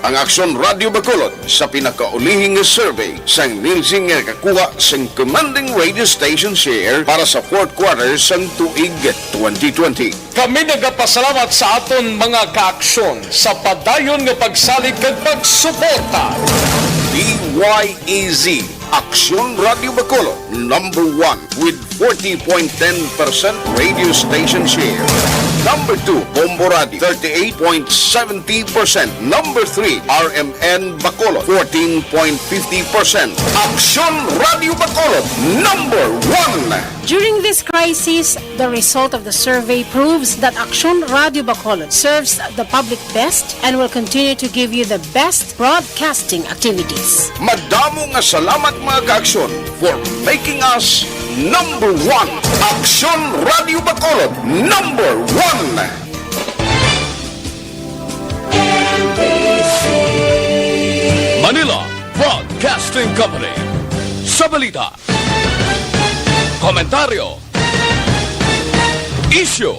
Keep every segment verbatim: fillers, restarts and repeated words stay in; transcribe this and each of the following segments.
Ang Aksyon Radio Bacolod sa pinakaulihi nga survey sang Nielsen nga nakakuha sang commanding radio station share para sa fourth quarter sang tuig twenty twenty. Kami nagapasalamat sa aton mga kaaksyon sa padayon nga pagsalig kag pagsuporta. D Y A Z, Aksyon Radio Bacolod, number one with forty point ten percent radio station share. Number two, Bombo Radio, thirty-eight point seventy percent. Number three, R M N Bacolod, fourteen point fifty percent. Aksyon Radio Bacolod, number one. During this crisis, the result of the survey proves that Aksyon Radio Bacolod serves the public best and will continue to give you the best broadcasting activities. Madamo nga salamat, mga kaaksyon, for making us number one. Aksyon Radio Bacolod, number one. Manila Broadcasting Company. Sa balita, komentaryo, isyu,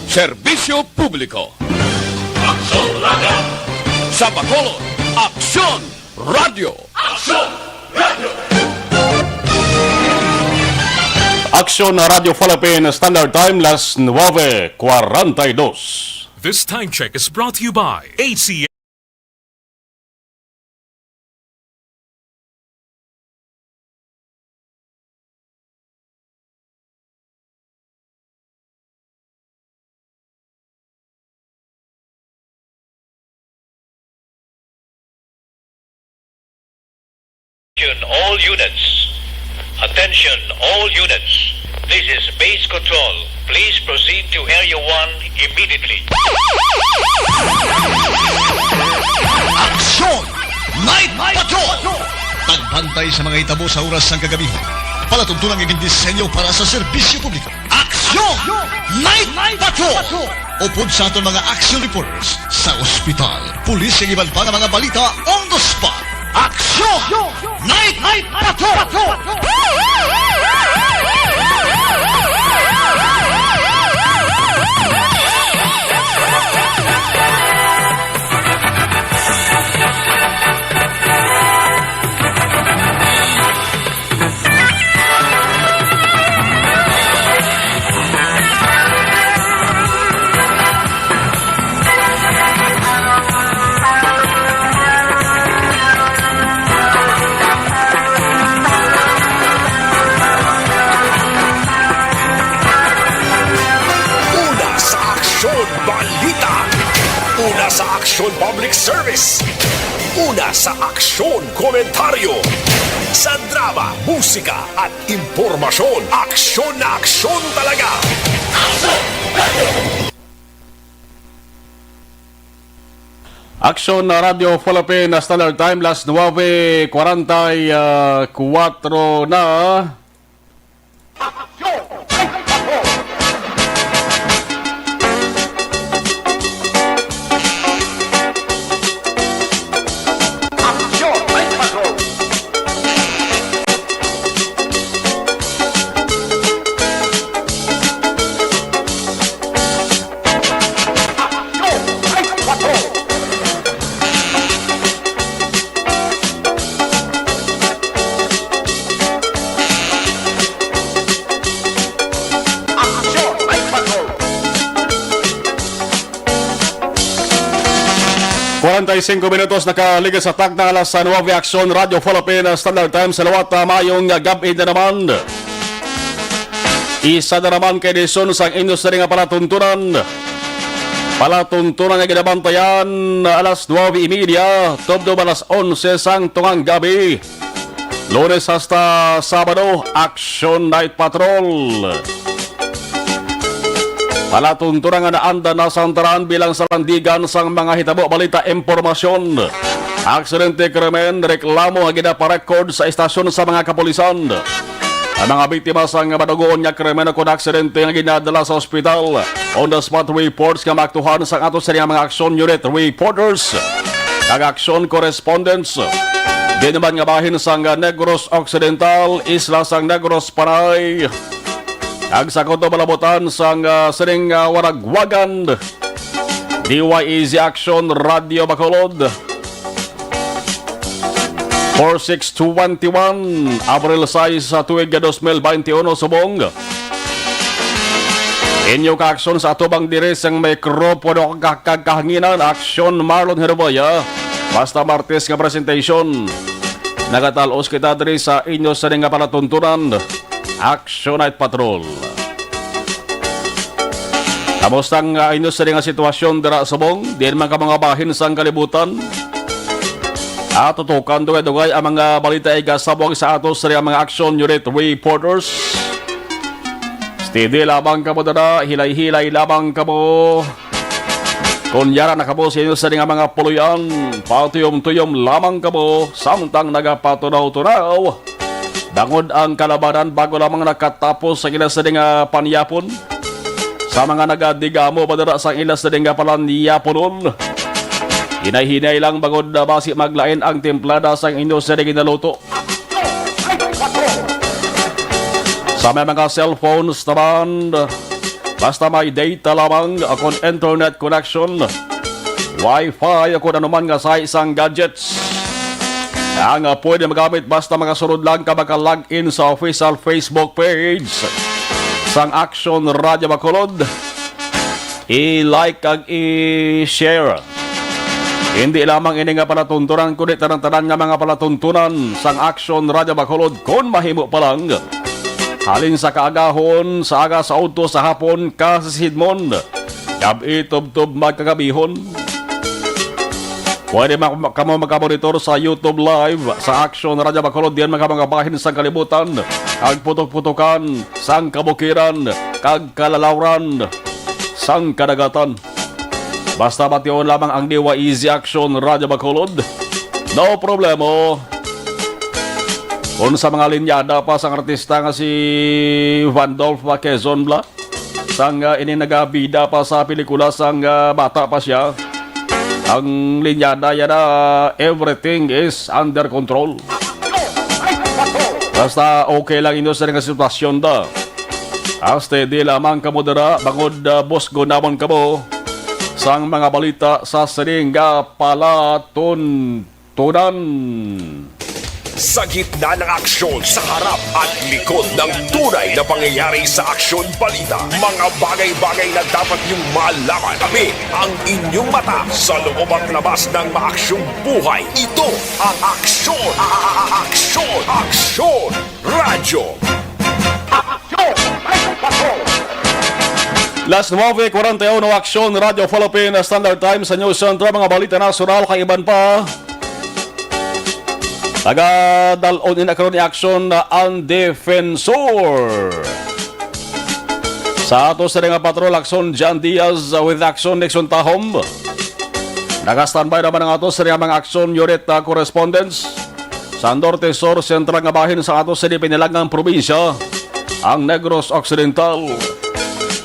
serbisyo publiko. Aksyon Radio. Sa Bacolod, Aksyon Radio. Aksyon Radio. Aksyon Radio Philippine Standard Time, las nuebe cuarenta y dos. This time check is brought to you by A C. Attention all units. Attention all units. This is base control. Please proceed to Area one immediately. Aksyon! Night Patrol! Pagbantay sa mga hitabo sa oras sang kagabi. Palatuntunan nga gindisenyo para sa serbisyo publiko. Aksyon! Night Patrol! Upod sa aton mga action reporters sa ospital, pulis, kag iban pa nga mga balita on the spot. Aksyon! Night Patrol! Una sa aksyon, balita. Una sa aksyon, public service. Una sa aksyon, komentaryo. Sa drama, musika, at impormasyon, aksyon na aksyon talaga. Aksyon na Radio Philippine Standard Time, las nuebe cuarenta y cuatro na. Kwarenta y singko minutos nakaligid sa takna alas nuebe, Aksyon Radio Philippine Standard Time sa liwat. Ah, maayong gab-i na naman. Isa na naman ka edisyon sang inyo sini nga palatuntunan. Palatuntunan nga ginabantayan, alas nuebe y media, tubtob alas onse sang tungang gabi. Lunes hasta Sabado, Aksyon Night Patrol. Palatuntunan nga naandan na sang tanan bilang salandigan sang mga hitabo, balita, impormasyon. Aksidente, krimen, reklamo nga ginaparekord sa istasyon sa mga kapulisan. Ang mga biktima sang madugoon nga krimen o kon aksidente nga ginadala sa ospital. On the spot reports nga maaktuhan sang ato sini nga mga action unit reporters kag action correspondents. Diin man nga bahin sang Negros Occidental, isla sang Negros Panay, kag sa kutob nga palabutan sang, ah, sining, ah, Waragwagan. D Y E Z Action Radio Bacolod. For six twenty-one, Abril sais sa tuig nga dos mil baynte uno, subong. Inyo ka-aksyon sa atubang diri sang mikropono kag kahanginan, Aksyon Marlon Herboya. Basta Martes nga presentation. Nagatal-os kita diri sa inyo sini nga palatuntunan, Action Night Patrol. Kamusta ang, ah, inyo sini nga sitwasyon dira subong? Diin man ka mga bahin sang kalibutan? Atutukan dugay-dugay ang mga balita igasabwag sa ato sa mga action unit reporters. Steady lamang kamo dada, hilay-hilay lamang kamo. Kon yara na kamo sa inyo sa nga mga puloy-an, patuyom-tuyom lamang kamo, samtang nagapatunaw-tunaw. Bangod ang kalabanan bago lamang nakatapos sa ila sa nga panyapon. Sa mga nagadigamo pa dira sa ila sa nga palanyaponon. Hinay-hinay lang bangod na basi maglain ang timplada sang inyo sa ginaluto. Sa may mga cellphones naman, basta may data lamang akon internet connection, wifi, akon anuman nga sa isang gadgets, ang, ah, pwede magamit basta makasunod lang ka maka-log in sa official Facebook page sang Action Radio Bacolod. I-like kag i-share. Hindi lamang ini nga palatuntunan, kundi tanan-tanan nga mga palatuntunan sang Action Radio Bacolod, kon mahimo pa lang. Halin sa kaagahon, sa aga, sa udto, sa hapon, kasisidmon, gab-i, tubtob, magkagabihon. Pwede ma-, kamo makamonitor sa YouTube Live sa Action Radio Bacolod, diyan mga, mga bahin sang kalibutan, kag putok-putokan sang kabukiran, kag kalalawran sang kadagatan. Basta bation lamang ang D Y E Z Action Radio Bacolod. No problemo. Kung sa mga linyada pa sang artista nga si Vandolph Quezon Bla, sang, ah, ini nagabida pa sa pelikula sang, ah, bata pa siya, ang linyada yana, everything is under control. Basta okay lang inyo sa nga sitwasyon da. Hasta di lamang kamo dira, bangod, ah, busgo namon kamo sang mga balita sa sining nga palatuntunan. Sa gitna ng aksyon, sa harap at likod ng tunay na pangyayari sa Aksyon Balita, mga bagay-bagay na dapat niyong malaman. Kami ang inyong mata sa loob at labas ng maaksyong buhay. Ito ang Aksyon, a-, a-, a-, Aksyon, Aksyon Radyo. Last nueve forty-one, Aksyon Radyo Philippine Standard Time sa News Center, mga balita nasyonal kag iban pa. Taga Dalon in karon ni Aksyon na ang Defensor. Sa ato sa nga patrol, Aksyon John Diaz, uh, with Aksyon Nixon Tahom. Naka-standby naman ang ato sa mga Aksyon Unit, uh, correspondents. Sa Norte, Sur, Sentral nga bahin sa ato sa pinalangang probinsya, ang Negros Occidental.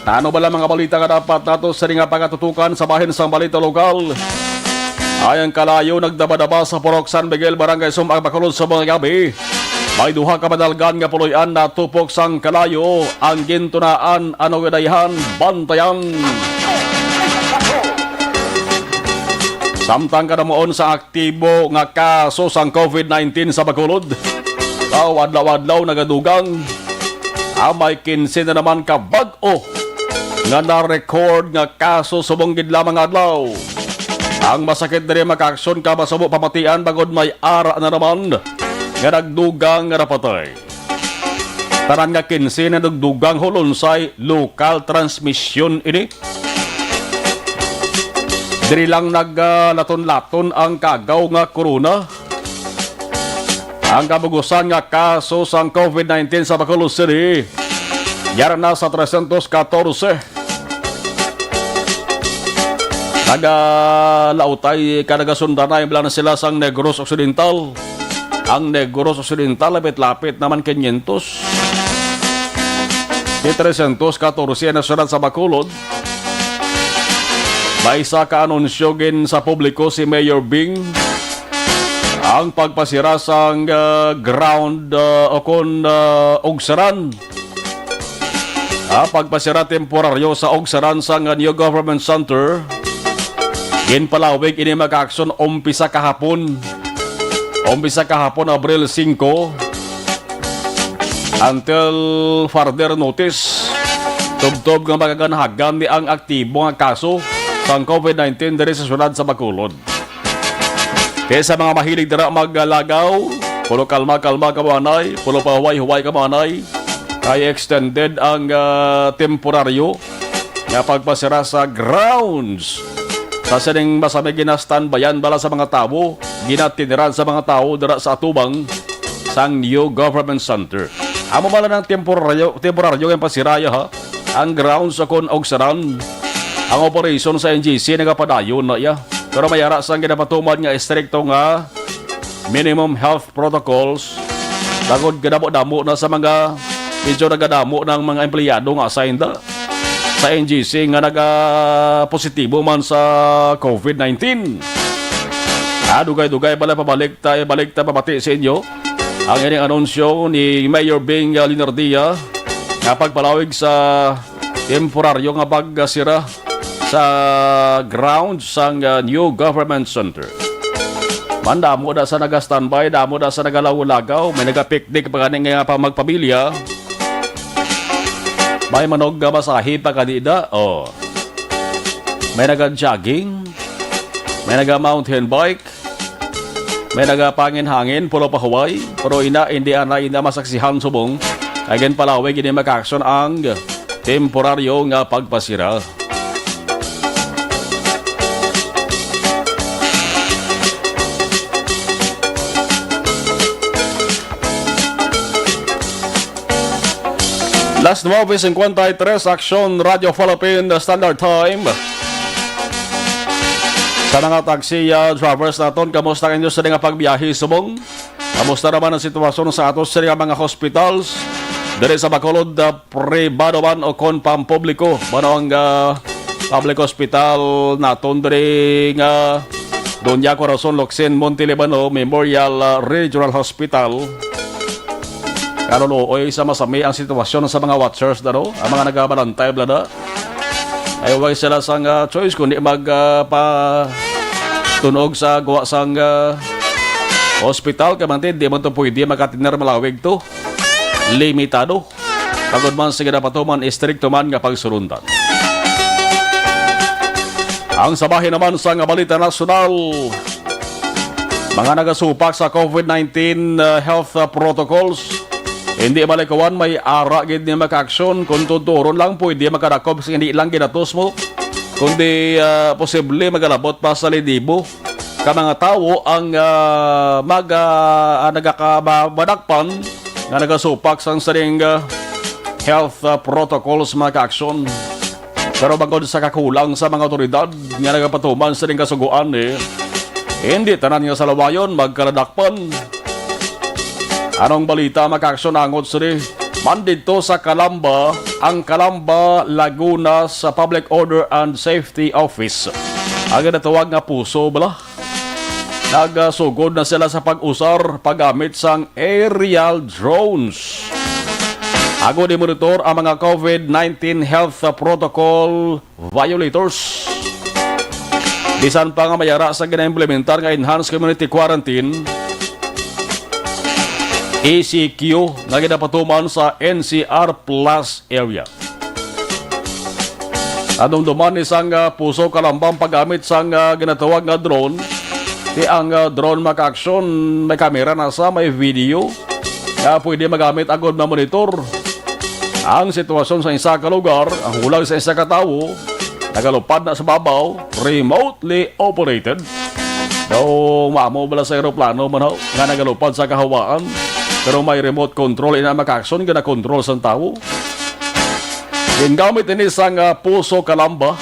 Ano ba lang mga balita nga dapat nato sa nga pagatutukan sa bahin sang balita lokal? Ay ang kalayo nagdabadaba sa Purok San Miguel, Barangay Sum-, Bacolod sa mga gabi. May duha ka madalgan nga puloy-an natupok sang kalayo ang gintunaan, ano gidayhan, bantayan. Samtang kadamuon sa aktibo nga kaso sang covid nineteen sa Bacolod, sa adlaw-adlaw nagadugang, ah, may kinse na naman ka bag-o nga na-record nga kaso subong gid lamang nga adlaw. Ang masakit diri, makaaksyon ka, masubo pamatian bangod may ara na naman nga nagdugang nga napatay. Tanan nga kinse na nagdugang, hulunsay lokal transmisyon ini. Diri lang nag, ah, laton-laton ang kagaw nga corona. Ang kabugusan nga kaso sang covid nineteen sa Bacolod City, yara na sa trescientos catorce. Nagalautay ka nagasundanay lang na sila sang Negros Occidental. Ang Negros Occidental, lapit-lapit naman quinientos. Di trescientos catorce ang nasunod sa Bacolod. May isa ka anunsyo gin sa publiko si Mayor Bing ang pagpasira sang, ah, ground, ah, o kon, ah, ugsaran. Ah, pagpasira temporaryo sa ugsaran sang New Government Center Ginpalawig ini, mga ka-aksyon, umpisa kahapon. Umpisa kahapon, Abril singko, until further notice. Tubtob nga magaganhagan ni ang aktibo nga kaso sang COVID nineteen diri sa siyudad sa Bacolod. Kaya sa mga mahilig dira maglagaw, pulo kalma-kalma ka manay, pulo pahuway-huway ka manay, kay extended ang, ah, temporaryo nga pagpasira sa grounds sa sining masami ginastanbayan bala sa mga tawo, ginatiniran sa mga tawo dira sa atubang sang New Government Center. Amo bala ng temporaryo, temporaryo nga pasiraya, ha? Ang grounds akon og saran. Ang operasyon sa N G C nagapadayon na iya. Pero may ara sang ginapatuman nga estrikto nga minimum health protocols, bangod gadamo-damo na sa mga, medyo nagadamo na ang mga empleyado nga assigned sa N G C nga naga-positibo man sa COVID nineteen. Ah, dugay-dugay pala, pabalik ta, balik ta, pabati sa inyo ang ining anunsyo ni Mayor Bing, ah, Linardia nga pagpalawig sa temporaryo nga pagsira sa ground sang, ah, New Government Center. Man, damo na sa naga-standby, damo na sa nagalawlagaw, may naga-picnic pa gani nga pa magpamilya. May manog nga masahe pa gani da. Oh. May naga-jogging, may naga-mountain bike, may nagapangin-hangin, pulo pa huway, pero ina, hindi ana, ina masaksihan subong kay ginpalawig ini, mga ka-aksyon, ang temporaryo nga pagpasira. Las nuebe cincuenta y tres, Aksyon Radio Philippine Standard Time. Sa mga taxi, ah, drivers naton, kamusta ang inyo sa nga pagbiyahe subong? Kamusta naman ang sitwasyon sa ato sa nga mga hospitals? Diri sa Bacolod, ah, pribado man o kon pampubliko, man ang, ah, public hospital naton diri nga Doña Corazon Locsin Montelibano Memorial, ah, Regional Hospital. Kaluloy sa masami ang sitwasyon sa mga watchers na, no? Ang mga nagabalantay bala na. Ay, way sila sang, ah, choice kundi mag, ah, pa tunog sa guwa sang, ah, hospital. Kay man, di man to pwede makatiner malawig to. Limitado. Pagod man, sige na patuman, istrikto man nga pagsulundan. Ang sa bahin naman sang balita nasyonal, mga nagasupak sa COVID nineteen, uh, health, uh, protocols, hindi malikawan, may ara gid ni makaaksyon. Kung tuturon lang, pwede makadakop sa hindi lang ginatos mo, kundi, uh, posible magalabot pa sa lidibo ka mga tawo ang, uh, mag, uh, nagakamadakpan nga nagasupak sang sining, uh, health, uh, protocols, mga kaaksyon. Pero bangod sa kakulang sa mga awtoridad nga nagapatuman sining kasugoan, eh, hindi tanan nga salawayon magkaladakpan. Anong balita, makaaksyon angot sini? Man didto sa Calamba, ang Calamba, Laguna sa Public Order and Safety Office. Ang ginatawag nga puso, bala. Nagasugod na sila sa pag-usar paggamit sang aerial drones. Agod i-monitor ang mga COVID nineteen health protocol violators. Bisan pa nga may ara sa ginaimplementar nga enhanced community quarantine, E C Q, nga ginapatuman sa N C R plus area. Nadumduman ni sang, ah, puso kalambang paggamit sang, ah, ginatawag nga drone. Ti ang, ah, drone makaaksyon, may kamera na sa, may video nga pwede magamit agod mamonitor ang sitwasyon sa isa ka lugar. Ang hulag sa isa ka tawo nagalupad na sa babaw, remotely operated. Daw mamo bala sa eroplano man ho, nga nagalupad sa kahawaan, pero may remote control ina makaaksyon nga na-control sang tawo. Gingamit ini sang, ah, puso kalamba.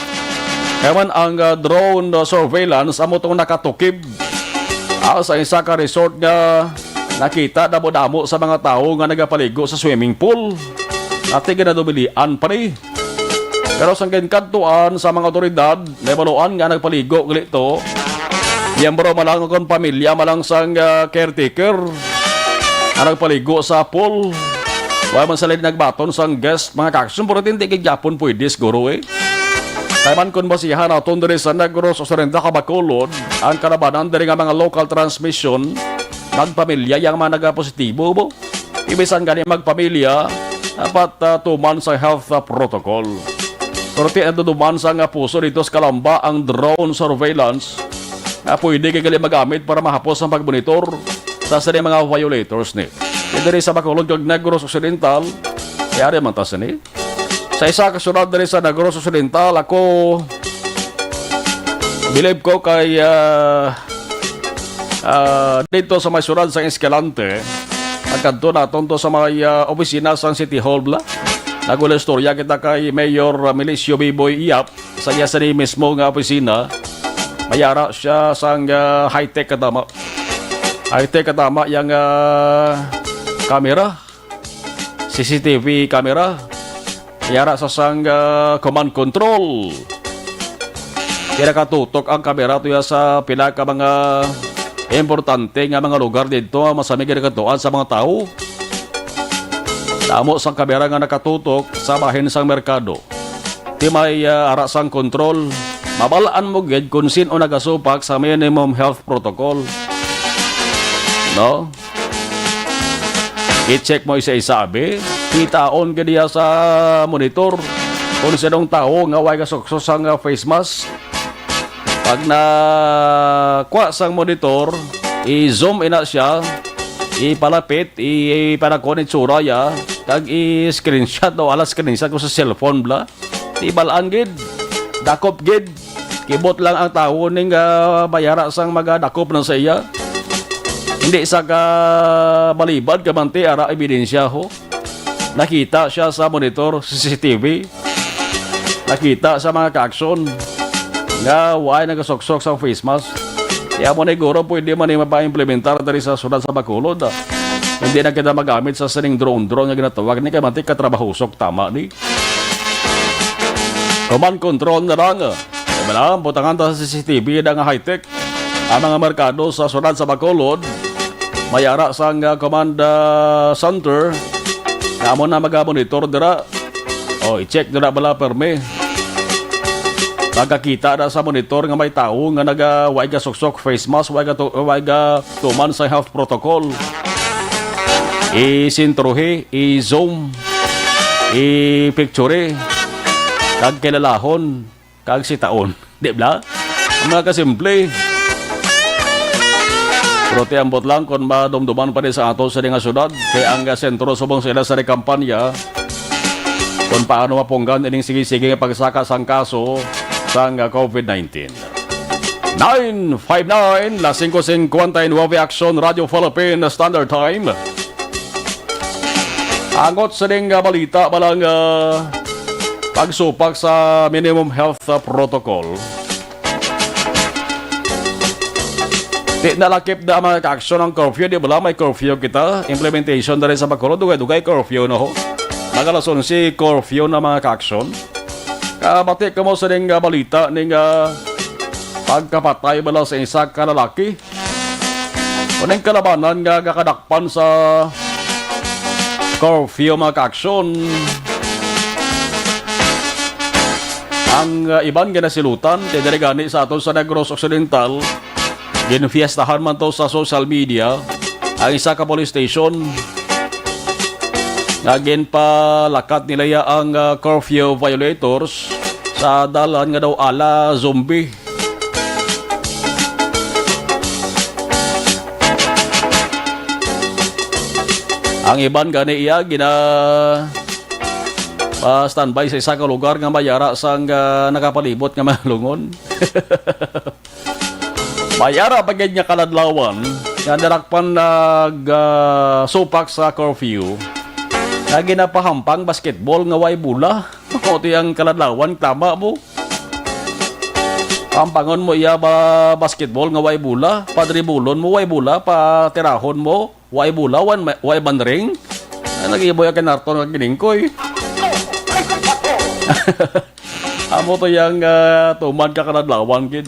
Kaya man ang, ah, drone, ah, surveillance amo tong nakatukib, ah, sa isa ka resort nga nakita damo-damo sa mga tawo nga nagapaligo sa swimming pool. Ati ginadubilian pa ni. Pero sang ginkadtuan sa mga otoridad, nahibaluan nga nagpaligo gali to miyembro man lang kon pamilya man lang sang, ah, caretaker nga nagpaligo sa pool. Wala man sila nagbaton sang guest, mga kaaksyon, pero hindi gid gyapon pwede siguro, eh. Kay man kon basihan naton diri sa Negros Occidental, Bacolod, ang kalabanan diri nga mga local transmission, magpamilya yang mga nagapositibo mo. Ibisan gani magpamilya, dapat, ah, tuman sa health, ah, protocol. Pero ti naduduman sa nga puso dito sa Calamba ang drone surveillance nga pwede kay gali magamit para mahapos ang pagmonitor sa sini mga violators ni. Diri sa Bacolod kag Negros Occidental, yari man ta sini. Sa isa ka syudad diri sa Negros Occidental, ako, bilib ko kay, ah, ah, dito sa may syudad sa Escalante, nagkadto naton to sa may, ah, opisina sang City Hall, bla. Nagulaistorya kita kay Mayor, ah, Milicio Biboy Yap, sa iya sini mismo nga opisina. May ara siya sang, ah, high-tech katama. High-tech katama yang, ah, kamera. C C T V camera. Yara sa sang, ah, command control. Kaya nakatutok ang kamera tuya sa pila ka mga importante nga mga lugar dito, ah, masami ginakatuan sa mga tao. Damo sang kamera nga nakatutok sa bahin sang merkado. Ti may, ah, ara sang kontrol. Mabalaan mo gid kung sin-o nagasupak sa minimum health protocol. No? I-check mo isa-isa, abi. Kitaon ka diya sa monitor kung sinong tawo nga way kasukso sang, ah, face mask. Pag na kuha sang monitor, i-zoom ina siya, ipalapit, i-, ipanakon itsura ya, kag i-screenshot o ala screenshot ko sa cellphone bla. Di balaan gid. Dakop gid. Kibot lang ang tawo ning, ah, bayara sang magadakop na sa iya. Hindi sa ka balibad ka manti ara ebidensya ho. Nakita siya sa monitor, C C T V. Nakita sa mga kaaksyon nga way nagasuksok sa face mask. Kaya mo na siguro pwede man ni mapaimplementar diri sa syudad sa Bacolod, ah. Hindi na kita magamit sa sining drone-drone nga ginatawag ni kay manti katrabahusok tama ni. Command control na lang. Kaya na, butangan ta sa C C T V na nga high-tech. Ang mga merkado sa syudad sa Bacolod, may ara sang, ah, command, ah, center. Nga amo na magamonitor dira. O, i-check dira bala permi. Pagkakita na sa monitor nga may tawo nga naga, way gasuksok face mask, way ga tu-, way ga tuman sa health protocol. I-sentrohi, i-zoom, i-picture, kag kilalahon, kag sitaon. Di ba? Ang mga kasimple. Pero ti ambot lang kung madumduman pa ni sa ato sa nga syudad, kay ang, ah, sentro subong sila sa kampanya kung paano mapunggan ining sige-sige nga pagsaka sang kaso sang, ah, COVID nineteen. Nine five nine, las singko singkwenta y nuebe, Aksyon Radio Philippine Standard Time. Angot sining, ah, balita, balang, ah, pagsupak sa minimum health, ah, protocol. Di nalakip na mga kaaksyon ang curfew, di ba? May curfew kita. Implementation na rin sa Bacolod, dugay-dugay curfew na ho. Mag alas onse, curfew na mga kaaksyon. Kabati ka mo sa ning, ah, balita ning, ah, pagkapatay bala sa isa ka lalaki. Uning kalabanan nga gakadakpan sa curfew, mga kaaksyon. Ang, uh, iban nga nasilutan, kay diri gani sa aton sa Negros Occidental, ginfiestahan man to sa social media ang isa ka police station nga ginpalakat nila ya ang, uh, curfew violators sa dalan nga daw ala zombie. Ang iban gani iya gina pa-standby sa isa ka lugar nga may ara sang, ah, nakapalibot nga mga lungon. May ara pa gid nga kaladlawan nga narakpan nag, ah, supak sa curfew nga ginapahampang basketball nga way bola. Mao ti ang kaladlawan, tama mo? Pampangon mo iya ba basketball nga way bola, padribulon mo way bola, patirahon mo way bola, wan-, way bandring. Ah, nag-iboy ka narto nga kiningkoy. Amo to yang, ah, tuman ka kaladlawan gid.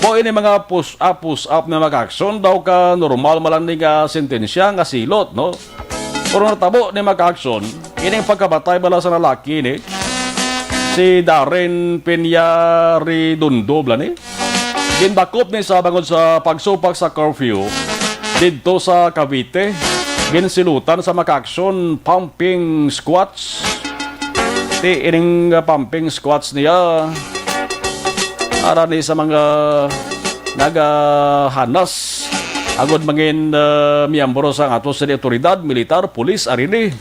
Mo ini mga push up, push up na mag-action daw ka normal man lang ni nga sentensya nga silot, no? Pero natabo ni mag-action, ining pagkamatay bala sa lalaki ni, si Darren Peña Redondo, bala ni. Gindakop ni sa bangod sa pagsupak sa curfew didto sa Cavite. Ginsilutan sa mga kaaksyon, pumping squats. Ti ining, ah, pumping squats niya, ara ni sa mga nagahanas agud mangin, ah, miyembro sa ato sa otoridad, militar, pulis, ari ni.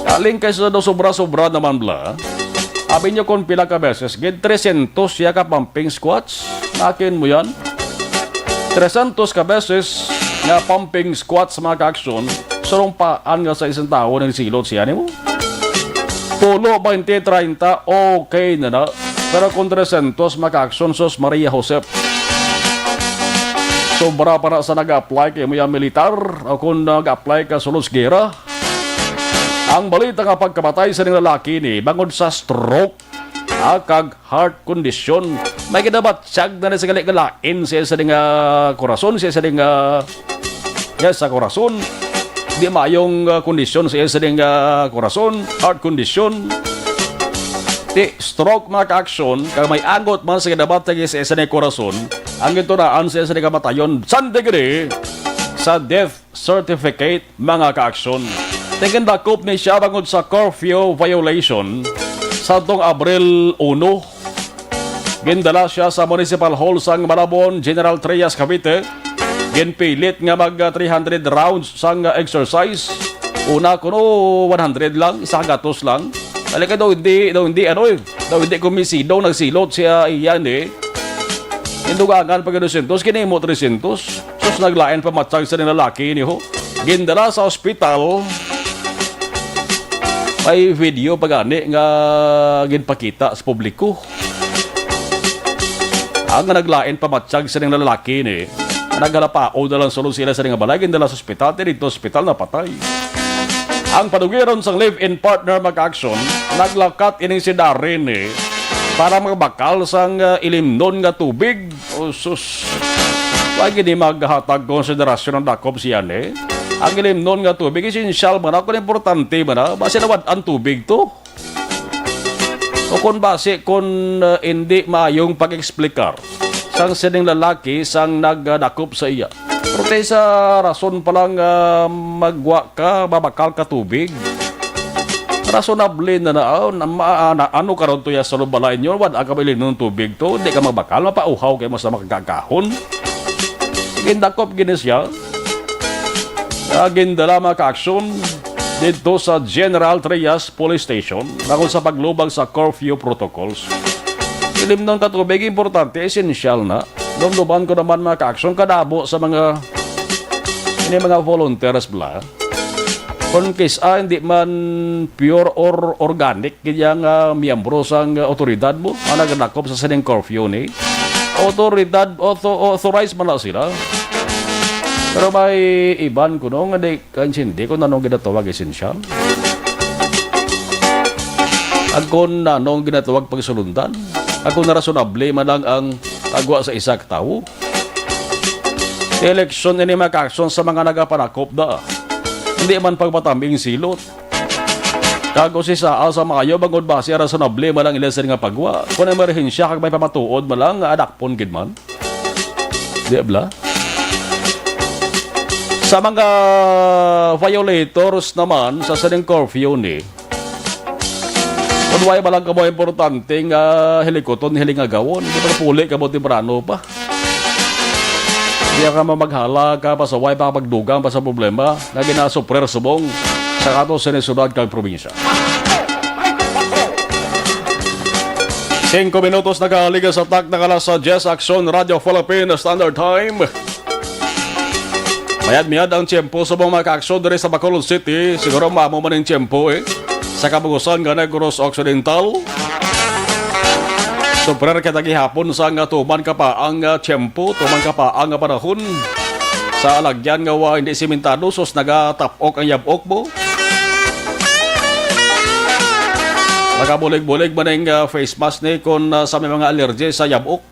Kaling kay sa daw sobra-sobra naman, bala. Abi nyo kung pila ka beses, gid trescientos siya ka pumping squats. Nakin mo yan? Trescientos ka beses nga pumping squats, mga kaaksyon, surumpaan nga sa isang tawo nagsilot siya nimo. Pulo, baynte, treinta, okay na na. Pero kung trescientos, mga kaaksyon, sus, Maria Josep. Sobra pa na sa nag-apply kay mga militar o kung nag-apply ka sulos gera. Ang balita nga pagkamatay sa ning lalaki ni bangod sa stroke, ah, kag heart condition. May ginabatyag na ni sa gali nga lain siya sa ning, ah, korason, siya sa ning, ah, yes, sa korason. Di maayong, ah, kondisyon siya sa ning, ah, korason, heart condition. Ti stroke, mga kaaksyon, kag may angot man sa ginabatyag siya sa ning korason. Ang gintunaan siya sa ning kamatayon, Sunday gid sa death certificate, mga kaaksyon. Tingin dakop ni siya bangod sa curfew violation sa tong Abril uno. Gindala siya sa Municipal Hall sang Malabon, General Trias, Cavite. Ginpilit nga mag, ah, three hundred rounds sang, ah, exercise. Una kuno one hundred lang, isa ka gatos lang. Dali ka daw hindi, daw hindi, ano eh, daw hindi kumisidong, nagsilot siya, iyan eh. Indugangan pag dosyentos, kinimo tresyentos. Sus, naglain pa matag sa lalaki ni ho. Gindala sa ospital. May video pa gani nga ginpakita sa publiko. Ang naglain pa matag sa lalaki ni, naghalapao na lang sulod sila sa nga balay, gindala sa ospital, ti dito sa ospital napatay. Ang padugiron sang live-in partner, mga kaaksyon, naglakat ining si Darren, eh, para magbakal sang, ah, ilimnon nga tubig. Oh, sus. Wa gid ni maghatag konsiderasyon ang dakop siya, eh. Ang ilimnon nga tubig, esensyal man ako, importante man na. Basi nawad ang tubig to. O kon basi kon, ah, indi maayong pag-explicar sang sining lalaki sang nagdakop sa iya. Pero kay sa rason pa lang, ah, magwa ka, mabakal ka tubig. Rasonable na na, ah, na, ma-, na, ano karon to ya sa balay nyo? Wad ka bilin ng tubig to, di ka mabakal, mapauhaw kay mas makakahon. Gindakop gini siya. Ah, gindala, mga kaaksyon, dito sa General Trias Police Station, bangod sa paglubag sa curfew protocols. Ilimnon ka tubig, importante, esensyal na. Dumduman ko naman, mga kaaksyon, kadamo sa mga, ini mga volunteers bala. Kung kis-, ah, hindi man pure or organic, kaya nga miyembro sang, ah, otoridad mo, ang nagdakop sa sining curfew ni. Otoridad, auto-, authorized man na sila. Pero may iban kuno nga di kaintindi kung anong ginatawag esensyal. Ag kung anong ginatawag pagsulundan. Ag kung narasonable man lang ang pagwa sa isa ka tawo. Eleksyon ini, mga kaaksyon, sa mga nagapanakop da. Hindi man pagpatambing silot. Kag usisaa sa maayo, bangod basi rasonable man lang ila sila nga pagwa. Kung emerhensya kag may pamatuod man lang, nga adakpon gid man. Di bala? Sa mga violators naman sa sining curfew ni, kung wala ba lang kamo importante nga hilikuton, hiling agawon, di ba puli kamo temprano pa? Di ka mamaghala ka, pasaway pa, pagdugang pa sa problema nga ginasuprer subong sa ato sini syudad kag probinsya. Singko minutos nagaliga sa tak na alas diyes, Aksyon Radio Philippine Standard Time. Mayad-miyad ang tiyempo sa mga kaaksyon diri sa Bacolod City. Siguro maamo man ang tiyempo, eh, sa kabugusan nga Negros Occidental. Suprer kita gihapon sa nga tuman ka pa ang, ah, tiyempo, tuman ka pa ang, ah, panahon. Sa alagyan nga wa hindi simentado, sus, nagatapok ang yabok mo. Magabulig-bulig man ang, ah, face mask ni kung, ah, sa may mga allergy sa yabok.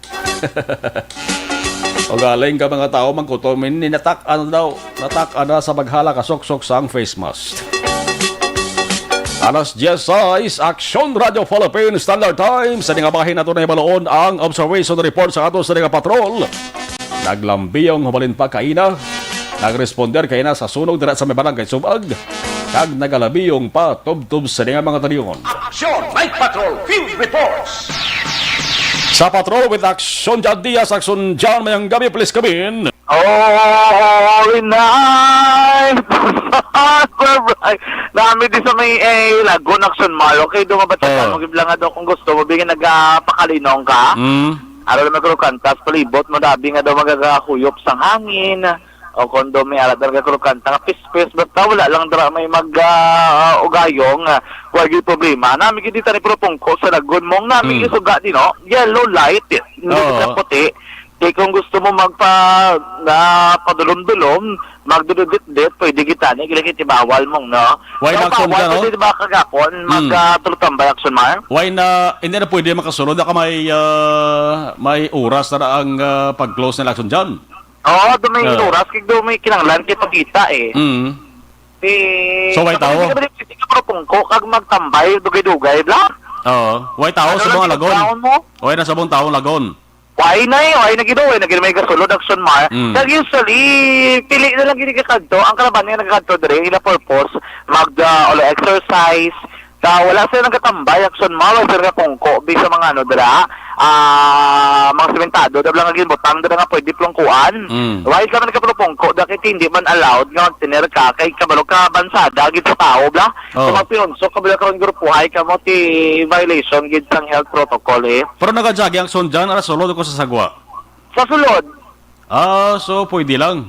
O galing ka mga tao, mangkuto, min-, ninatak-an daw. Natak-an na sa paghala ka suksok sang face mask. Alas diyes sais, Aksyon Radio Philippines Standard Time. Sa nga bahin nato na ibaloon ang observation report sa ato sa nga patrol. Naglambiyong hubalin pa kaina. Nagresponder kaina sa sunog dira sa may barangay Sumag. Kag nagalabiyong pa tubtob sa nga mga talion. Action! Night Patrol Field Reports! Sa Patrol with Action John Diaz, Action John, mayang gabi, please come in. Oh, holy night. Nami di sa may, eh, Lagun, Action Mar. Okay, do mabatyagan Oh. mo, gibla nga daw kung gusto mo, bigyan nagapakalinong ka. Mm. Araw na magkaroon kantas, palibot mo, dabi nga daw magagahuyop sang hangin. O kung do may alat na nagkaroon kanta nga pispis, basta wala lang dra may mag, ah, ugayong, ah, wala gyud problema. Nami gid dito ni Propongko sa Lagun mong nami Mm. isuga din, no? Yellow light, hindi Oo. na puti. Di kung gusto mo magpa-, na padulom-dulom, magdududit-dit, pwede kita ni, gila kiti bawal mong, no? Why Daw not bawal, sunda, no? Pwede ba kagapon, Mm. mag, ah, tulutambay, Action Mar? Why na, hindi na pwede makasulod? Aka may, ah, may oras na ang, ah, pag-close ng Action John? Oo, do may Ah. oras, kay do may kinahanglan kay pagkita, eh. Mm. Eh, So, why kapag tao? hindi ka pwede, pwede ka Propongko, kag magtambay, dugay-dugay, bla? Oo. Why tao Ano sa lang mga yung Lagun? baon mo? Why na sa mga taong Lagun? Why na eh? Why na gid? Why na gid may gasulod, Action Mar? Mm. Kag usually, pili na lang gid ka kadto. Ang kalaban nga nagkadto diri, ila purpose, mag, ah, olo exercise. Ka, wala sila nagkatambay, Action Mar, wala sila nagapungko. Bi sa mga ano dira, ah, mga sementado, da lang nga ginbutang dira nga pwede plungkuan. Mm. Why sila man nagkaplungko? Dahil hindi man allowed nga magtener ka, kay kabalo ka, bansada, gid sa tao, bla? Oh. Kung magpionsok ka, bala karon grupo, hay ka mo, ti violation gid sang health protocol, eh. Pero nagajogging ang Action John, ara sulod ko sa sagwa. Sa sulod. Ah, so pwede lang.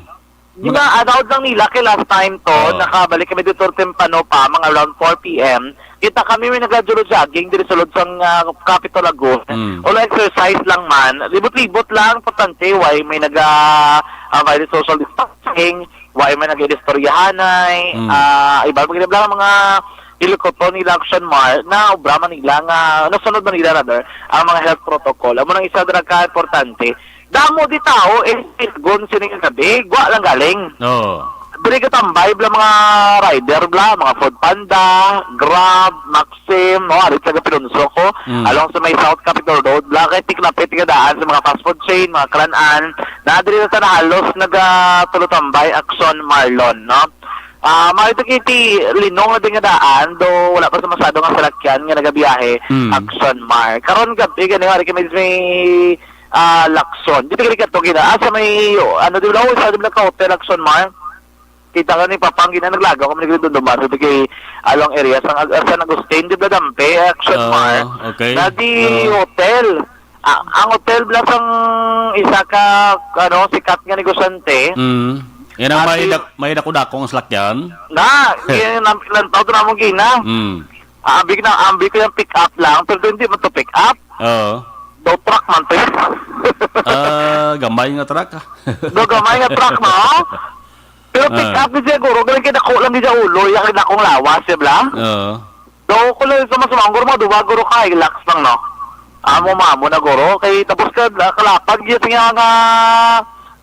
Di Mga ba, allowed lang nila kay last time to, Oh. nakabalik kami dito tempano pa, mga around four p m. Kita kami may nagajolo jogging diri sulod sang, ah, Capitol Lagoon. Mm. Wala exercise lang man. Libot-libot lang, importante, why may naga, ah, violate social distancing, why may nag-ilistoryahanay, Mm. ah, iba, maganda lang mga hilikoton nila, Action Mar, na obra man nila nga, nasunod man nila, rather, ang mga health protocol. Amo nang isa dira ka importante. Damo di tao, eh, Lagun sini nga gabi, gwa lang galing. Oo. Diri ka tambay, bla, mga rider, bla, mga Food Panda, Grab, Maxim, no, ari sa Pinunso ko, Mm. along sa may South Capitol Road, bla, kay tiknapit nga daan sa mga fast food chain, mga kranan, na diri na sa halos nagatulutambay, Action Marlon, no? Ah, maayo to kiti linong na din nga daan, do wala pa sa masyado nga salakyan nga nagabiyahe, Mm. Action Mar. Karon gabi, gani, ari kami may, ah, Lacson. Dito gani ka to, gina. Ah, sa may, ano, di ba, oh, sa, di ba, ka hotel, Action Mar? Kita ka ni Papang, gina, naglagaw kami ni Dundumar. Sa kay along area, sa, sa San Agustin, di ba, Dampe, Action Ah, Mar? Okay. Na di Ah. hotel. Ah, ang hotel bla sang isa ka, ano, sikat nga negosyante. Mm. Yan ang may Ati- dak-, may dako-dako ang salakyan. Na, yan ang lantaw to namong gina. Mm. Ah, ambik na, ambik ko yung pick up lang, pero hindi mo to pick up. Oo. Daw truck man to yun. Ah, gamay nga truck, ah. Daw gamay nga truck, no? Pero pick Ah. up ni siguro, ganun kay dako lang ni sa ulo, yung kay dakong lawas, di ba? Oo. Do, ko lang sa mas mangguro mo, duwa guro ka, relax lang, no? Amo, mamo na guro. Kay tapos ka, ah, kalapag, yun nga nga,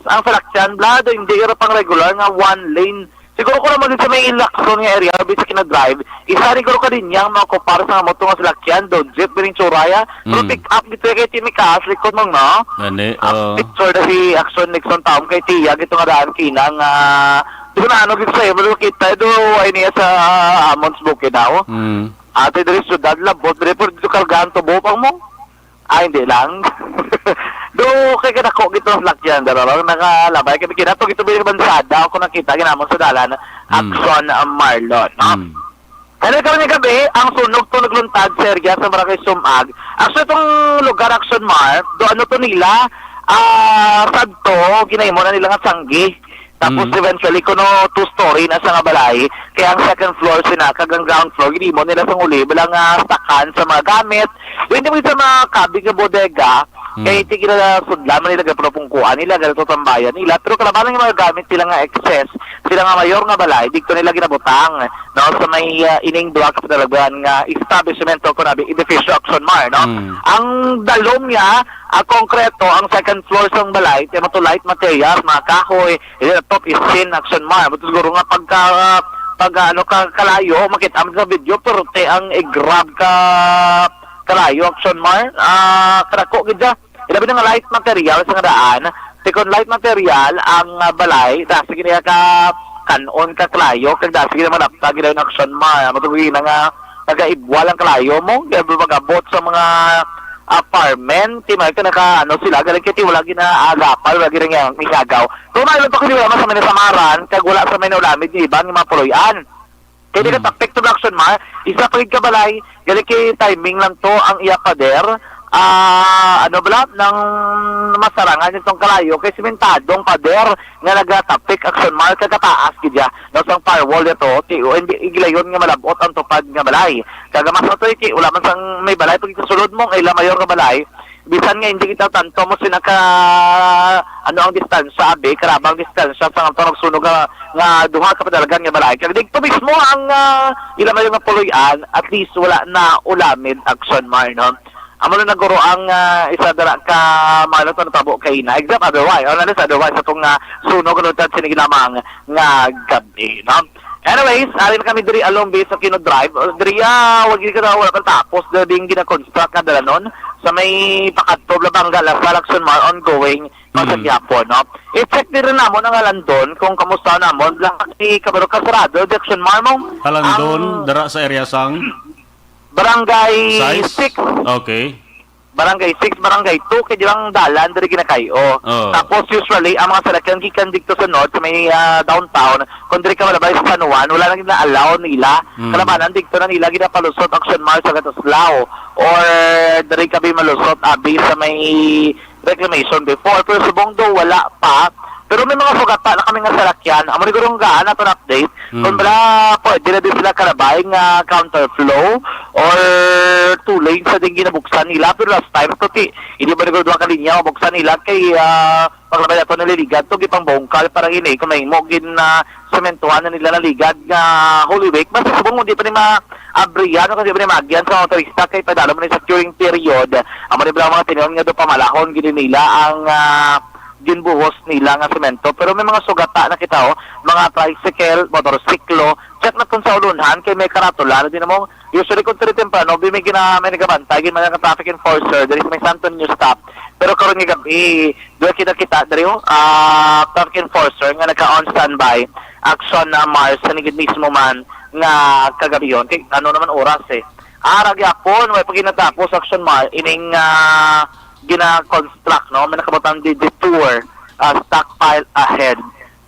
ang salakyan, bla, do, hindi ira pang regular nga one lane. Siguro ko naman din sa may Lacson nga area, bisa kinadrive, isa rin guro ka din yang mga kupar sa moto nga salakyan, do, jeep, bining tsuraya. Pero Mm. pick up, dito kay Timmy Kaas, likod mong, no? Gani, Ah, oo. picture na si Action Nixon Taom kay Tia, gito nga daan kinang, ah, di ba na ano, gito sa'yo, pero kita, do, ay niya sa, ah, Amon's Bukid daw. Mm. Ate, diri syudad, labot, diri, pero dito kargahan tubo pang mo. Ah, hindi lang. Do, kay kadako gito ang lakyan, daro lang, nakalabay kami kinato, gito ba yung bansada, ako nakita, ginamon sa dalan, Mm. Action, ah, Marlon, no? Mm. Ano karon nga gabi, ang sunog to nagluntad sa area sa Barangay Sumag. Actually, itong lugar, Action Mar, do ano to nila, ah, sadto, ginahimo na nila nga sanggi. Tapos Mm. eventually, kuno two-story na sa nga balay, kaya ang second floor sina, kag ang ground floor, ginimo nila sa uli, bala nga stakan sa mga gamit. Hindi mo sa mga kabig nga bodega, Mm. kaya iti ginasudlan man nila, ginapapungkuan nila, ginatutambayan nila. Pero kalabanan yung mga gamit sila nga excess, sila nga mayor nga balay, dito nila ginabutang, no, sa may, ah, ining duha ka pinalaguan nga establishment o kunabi, edificio, Action Mar, no? Mm. Ang dalom niya, ang konkreto, ang second floor sa balay, kaya mo to light materials, mga kahoy, Ila top is sin, Action Mar. Buto siguro nga pagka, ah, pag, ano, ka, kalayo, makita mo sa video, pero te ang i-grab ka kalayo, Action Mar. Ah, karako gid siya. Ilabi na nga light material sa nga daan. Te kon light material ang, ah, balay, dasi gid niya ka kanon ka kalayo, kag dasi gid manapta gid ang Action Mar. Amo to gid na nga nagaibwal ang kalayo mo, kaya mag-abot sa mga apartment, ti may ka naka, ano, sila, galing kay ti wala gina-, agapal, wala gina-, ginagaw. Kung maayo lang to kasi wala man sa may nasamaran, kag wala sa may naulamid ni iban nga mga puloy-an. Kaya di ka Hmm. taktik to, Action Mar, isa pa gid ka balay, galing kay timing lang to ang iya pader. Ah, ano bala, nang masarangan itong kalayo, kay simentadong pader nga nagatapik, Action Mar, kagataas gid siya, no, sang firewall nito, ti, o, hindi, igilayon nga malabot ang tupad nga balay. Kagamas na to, iki, wala man sang may balay, pag ikasulod mo, ang ila mayor nga balay, bisan nga hindi kita tanto mo sina ka, ano ang distansya, abi, karabang distansya sa nga nagsunog nga, nga duha ka padalagan nga balay. Kag dito mismo ang, ah, ila mayor nga puloy-an, at least wala na ulamid, Action Mar, no? Amo na naguro ang, ah, isa dara ka malo to natabo kay na. Except otherwise, or unless otherwise, atong, ah, sunog, ano, tad, sinigi lamang nga gabi, no? Anyways, ari na kami diri along Base Aquino Drive. O, diri, ah, wag gyud ka wala pa tapos, diri ding gina-construct nga dalanon sa may pakadto, Labanga, Lasal, Action Mar, ongoing, pa sa Mm. gyapon, no? I-check din rin namon ang Alandon kung kamusta namon. Lahat ni Kabaro Kasarado, di Action Mar mo. Alandon, Ang dara sa area sang Barangay Size? six. Okay. Barangay six, Barangay two, kay di lang dalan, diri ginakay-o. Oo. Tapos, usually, ang mga salakyan gikan dito sa north, sa may, ah, downtown, kung diri ka malabay sa San Juan, wala na gina-allow nila. Mm. Kalabanan, dito na nila ginapalusot, Action Mar, sa Gataslao. Or, diri ka bi malusot, abi, sa may reclamation before. Pero subong daw, wala pa. Pero may mga sugata na kami nga salakyan. Amo ni gurong gaan ato na update. Kung Mm. bala, pwede na din sila karabay nga counterflow or two lanes sa din ginabuksan nila. Pero last time, to ti, hindi ba nagduha ka linya mabuksan nila kay, ah, paglabay nato naliligad to, gipangbungkal para ini, kung mahimo, gin, ah, sementuhan na nila naligad nga Holy Week. Basta subong mo, di pa ni ma-abrihan o di pa ni maagian sa motorista kay padalo mo ni sa curing period. Amo ni bala ang mga tinuon nga do pamalahon, gini nila ang, ah, ginbuhos nila nga semento. Pero may mga sugata na kita, oh, mga tricycle, motorsiklo, chat na kun sa ulunhan, kay may karatula na din mo. Usually, kung tuloy temprano, bi may gina-, may nagabantay, gin mga traffic enforcer, diri sa may Santo Niño stop. Pero karon nga gabi, doon kita kita, diri, oh, ah, traffic enforcer nga naka-on standby, Action na Mar, sa nigid mismo man nga kagabion. Kay, ano naman oras, eh. Ara gyapon, may paginatapos, Action Mar, ining, ah, gina-construct, no? May nakabutang di detour, ah, stockpile ahead.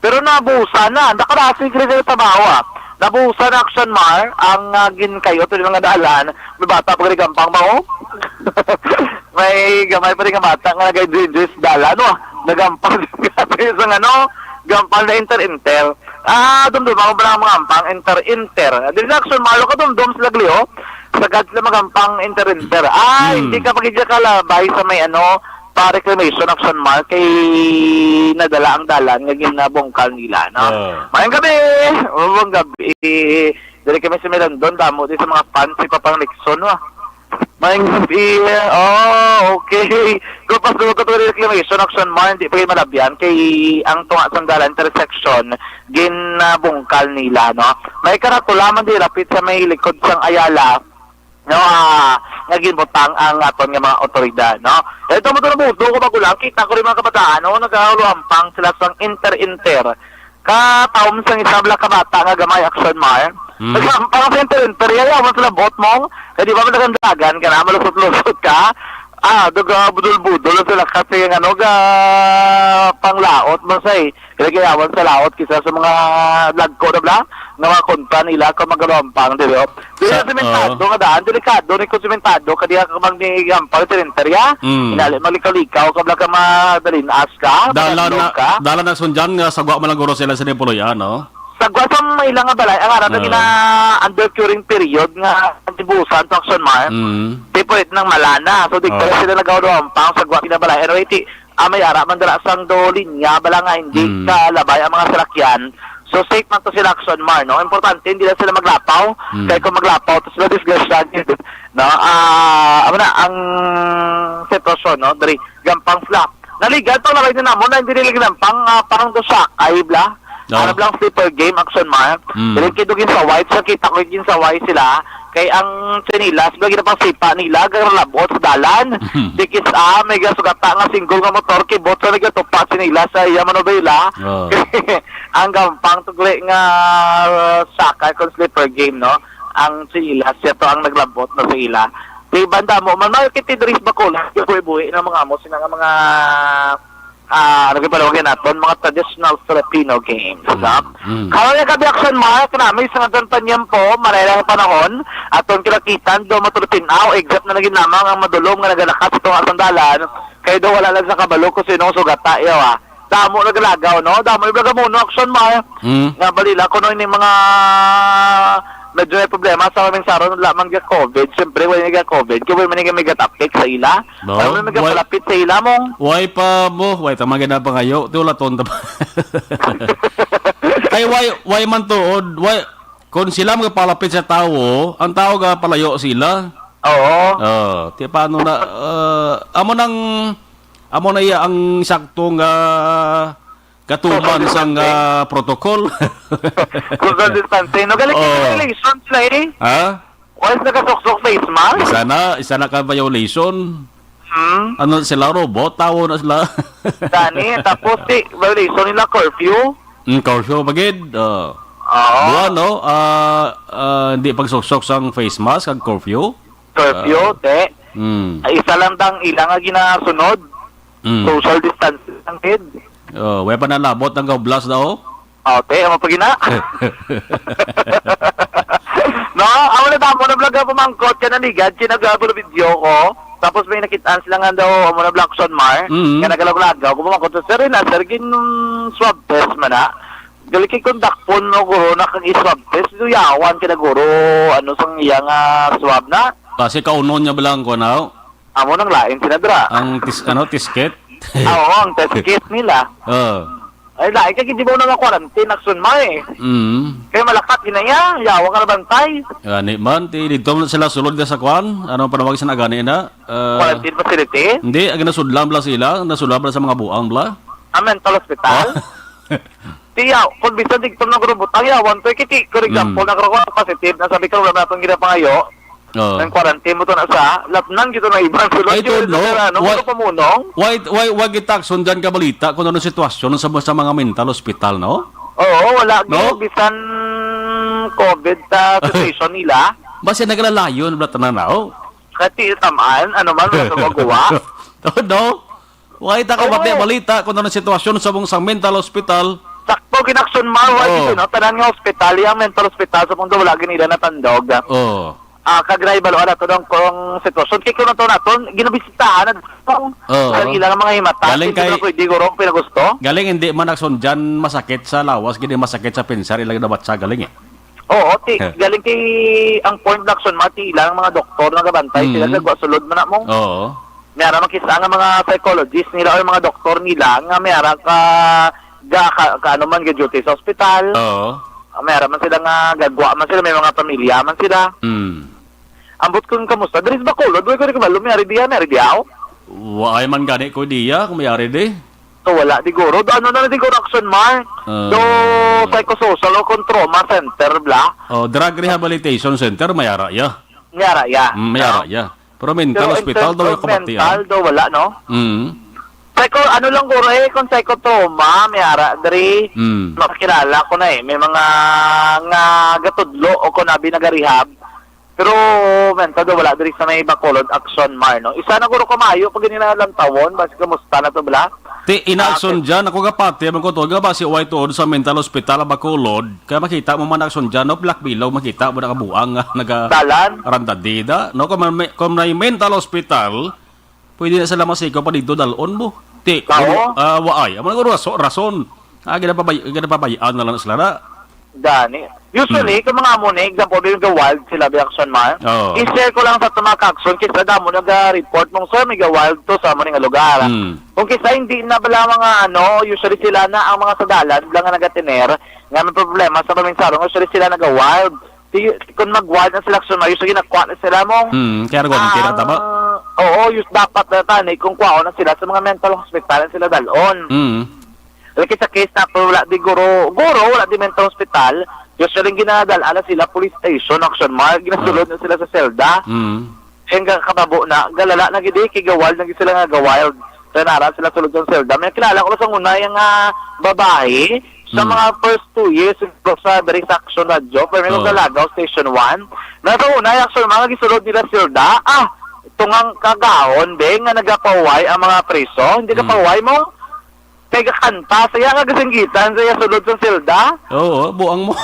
Pero nabusa na, nakarasig rin sa trabaho, ah. Nabusa na, Action Mar, ang, ah, ginkayo, ito yung mga daalan, may bata pa rin gampang ba, oh? May gamay pa rin nga bata nga nag-enjoy sa dalan, oh. Nagampang sa ano, gampang na inter-inter. Ah, dumdum ako ba ang mga ampang inter-inter? Dili na, Action Mar, kadumdum sila, Glio. Sagad sila magampang inter-inter. Ah, Hmm. hindi ka pag-, hindi ka kalabay sa may ano, pa reclamation, Action Mar, kay nadala ang dalan nga ginabungkal nila, no? Oo. Mayang gabi! Mayang gabi. Dili kami si Mirandon, damo di sa mga fans si Papang Nixon, wa? Mayang gabi. Oh, okay. Kung pas dulo ka to reclamation, Action Mar, hindi pa kayo malabyan kay ang tunga sang dalan intersection, ginabungkal nila, no? May karatula man di lapit sa may likod sang Ayala, no, ah, nga ginbutang ang aton nga mga otoridad, no? Ito mo ito nabuto ko bago lang, kita ko rin mga kabataan, no, nagkakaluampang sila sang inter-inter. Kataom sang isa bala ka bata nga gamay, Action Mar. Mm. Nagampang sa inter-inter, yayawan sila buot mo. Eh, di ba, madagandagan ka na, malusot-lusot ka. Ah, duga, budol-budol sila kasi yung ano, ga, panglaot mo sa eh. Kaya gayawan sa laot kisa sa mga lagko na bala, nga mga kontra nila kung magaluampang, di ba? Dili Sa, na sementado oo. nga daan, delikado ni kung sementado, kadiya ka bang ni gampang, sementerya. Mm. Inali, malikaw-likaw ka bala ka madalinas ka, Dala madandog na, ka. dala na sundyan nga sagwa man lang guro sila sa Dipoloy, ano? Sagwa sa may ilang nga balay, ang aram na Oo. gina under curing period nga ang tibusan sa Action Mar, Mm. di pwede nang malana. So, di Oo. pala sila nagawa-gawa ang pang sagwa pinabalay. Anyway, ti, ah, may ara man dala sang do linya, bala nga hindi Mm. kalabay ang mga salakyan. So, safe man to sila Action Mar, no? Importante, hindi lang sila maglapaw. Mm. Kaya kung maglapaw, to sila disgrasya, no? Ah, amo na ang sitwasyon, no? Diri, gampang sila. Naligan, pag nalay na namon, na hindi nila ginampang, ah, parang do sakay, bla. No. Ano lang, slipper game, Action Mar. Mm. Dili kay do ginsaway, sa kita ko ginsaway sila. Kay ang tsinelas, ba, ginapasipa nila, garalabot sa dalan. Dikis, ah, may gasugata nga single nga motor, kibot sa nagatupa, tsinelas sa iya, manubela. Oh. Ang gampang tugli nga, uh, sakay kon slipper game, no? Ang tsinelas, siya to ang naglabot na sa ila. Di banda mo, man, makikita diri sa Bacolod, buhi-buhi ng mga amo, sila nga mga ah, ano gyud pala, wag naton, mga traditional Filipino games, Mm, no? Mm. Karon nga gabi, Action Mar, kanami sa nga tanyempo, maray lang ang panahon, aton kinakitan, do matulog tinaw, except na lagi lamang ang madulom nga nagalakat sa tunga sang dalan, kay do wala lang sa kabalo kung sino ang sugata, yaw, ah. Damo nagalagaw, no? Damo yung vlog mo, no, Action Mar? Mm. Nga balila ko, no, ini mga medyo may problema sa aming saron, wala man ga covid. Siyempre, wala nga covid. Kaya wala man nga may gatapik sa ila. No, Ano may way, magapalapit sa ila mong? Way pa mo, way ta maganda pa kayo. Ti wala tonta pa. Kay way, way man tuod, way, kung sila magapalapit sa tawo, ang tawo ga palayo sila. Oo. Oh, ti paano na, uh, amo nang, amo na iya ang sakto nga katuman Social sang, distancing. Ah, protocol. Social distancing. No, galing Oh. Relation sila eh. Ha? Once nakasuksok face mask? Isa na, isa na ka violation. Hmm. Ano sila, robot? Tawo na sila. Dani, tapos si violation nila curfew. Mm, curfew pa gid. Oh. Oo. Buwan, no? Ah, ah, hindi pagsuksok sang face mask, ang curfew. Curfew, Ah. te. Mm. Ay, isa lang dang ilang nga ginasunod. Mm. Social distancing lang gid. Oh, wala pa nalabot ang kaublas daw? Oh, te, amo pa gina. No, amo na damo na vlog nga pamangkot ka naligad, kinagabulo video ko. Tapos may nakitaan sila nga daw, amo na vlog Son Mar, Mm. nga nagalawlagaw. Kung pamangkot sa sir na, sir, gin swab test man na. Gali kay kondakpon no, guro, na kag i-swab test, duyawan ka na, guro, ano sang iya nga swab na? Kasi kaunon niya ba lang ko na? Amo nang lain sila dira. Ang tis-, ano, tisket? Ah, oo, ang test kit nila. Oh. Ay, lain ka, di ba na quarantine, Action Mar eh. Mm. Kaya malakat, ginaya, yawa ka na bantay. Gani man, ti, dito man sila sulod ka sa kwan? Ano ang panawag sa nagani na? Ah, Quarantine facility? Hindi, ang nasudlan bala sila, nasudlan bala sa mga buang bala. Ah, mental hospital? Oh. Tiyaw, kung bisan di ko nagrumbutang, yawan to, kiti, for example, Mm. nagkaroon positive, na sabi ko, wala na itong ginapangayo. Oo. Ang quarantine mo to na sa, lapnan gito na iban. So, Ay, lang yun, no? Ano, Wa-, ano, pamunong? Why, why, why gitakson dyan ka balita kung ano sitwasyon sa, sa mga mental hospital, no? Oo, wala. No? Bisan covid ta situation nila. Basta naglalayon, bala, tanan na, oh. Kati tamaan, ano man, wala sa magawa. Oh, no? Why ta ka Oo. Bati balita kung ano sitwasyon sa mong sa mental hospital? Sakto, Ginaction Mar, why Oo. Dito, no? Tanan nga hospital, yung mental hospital sa mundo, wala gid nila natandog. Oo. Ah, kag nahibalo na to dong kung sitwasyon. Kay kung nato naton, ginabisitahan na dong Oo. Ang ilang mga himata. Galing Hindi kay na pwede, guro, ang pinagusto. Galing hindi man Action dyan masakit sa lawas, gini masakit sa pensar, ilang nabatsa galing eh. Oo, ti, Heh. Galing kay ang point, Action Mar, ti ilang mga doktor nagabantay, sila Mm. nagwa sulod man na mo. Oo. May ara makita nga mga psychologist nila o mga doktor nila nga may ara ka, ga, ka, ka ano man, ga duty sa ospital. Oo. Ah, may ara man sila nga gagwa man sila, may mga pamilya man sila. Mm. Ambot kung kamusta? Diri sa Bacolod, way ko rin kabalo, may ari diya, may ari diya, oh. Waay man gani ko diya, kung may ari di. So, wala, siguro. Do, ano na, siguro, Action Mar? Ah. Do, psychosocial o kung trauma center, bla? Oh, drug rehabilitation center, may ara ya. May ara ya. Mm, may ara ya. Pero mental Pero in hospital terms daw of yung kapatian. Mental, do, wala, no? Mm. Psycho, ano lang, guro, eh, kung psychotrauma, may ara, diri, Mm. makakilala ko na, eh. May mga nga gatudlo o kung abi nagarehab. Pero mental, do, wala diri sa may Bacolod, Action Mar, no? Isa na, guro, kamayo, pag ganyan na lang tawon, basi kamusta na to, bla? Ti, ina Ah, Action okay. Dyan, ako kapati, abang ko to, nga ba si White Toad sa mental hospital, Bacolod, kaya makita mo man Action Dyan, no? Black Bilog, makita mo na kabuang nga naga Dalan? Randadida, no? Kung may, kung may mental hospital, pwede na sila masikaw pa dito, dalon mo. Ti, Oo. Guro, ah, waay. Amo na guro, raso-, rason. Ah, ginapabay-, ginapabayaan na lang sila na. Gani. Usually, Hmm. kung mga amo ni, example, may ga-wild sila, Biakson man. Oo. I-share ko lang sa mga kakson, kisa damo nag-report nung, "Sir, may ga-wild to sa amo ni nga lugar." Hmm. Kung kisa hindi na bala mga ano, usually sila na ang mga sa dalan, bala nga nagatiner, nga may problema sa paminsarong, usually sila naga-wild. Di, kung mag-wild na sila, so may usually nakuha na sila mong, Hmm, kaya gawin, kaya ang, tama? Oo, yus-, dapat na tani, kung kuha na sila sa mga mental hospital, sila dalon. Hmm. Like sa case na po, wala di guro, guro, wala di mental hospital. Usually, ginadala na sila police station, Action Mar, ginasulod na sila sa selda. Mm. Ang kababo na, galala na gid eh, kay gawal na gid sila nga gawal. Kaya nara sila sulod sa selda. May kilala ko sa una yung ah, babae, sa Mm. mga first two years, siguro sa diri sa Action Radyo, pero may Oo. Galagaw Station one. Nasa una, yung Action Mar, gisulod nila selda. Ah, tungang kagahon, be, nga nagapaway ang mga preso. Hindi Mm. kapaway mo? Kay gakanta, saya nga gasinggitan, saya sulod sa selda. Oo, buang mo.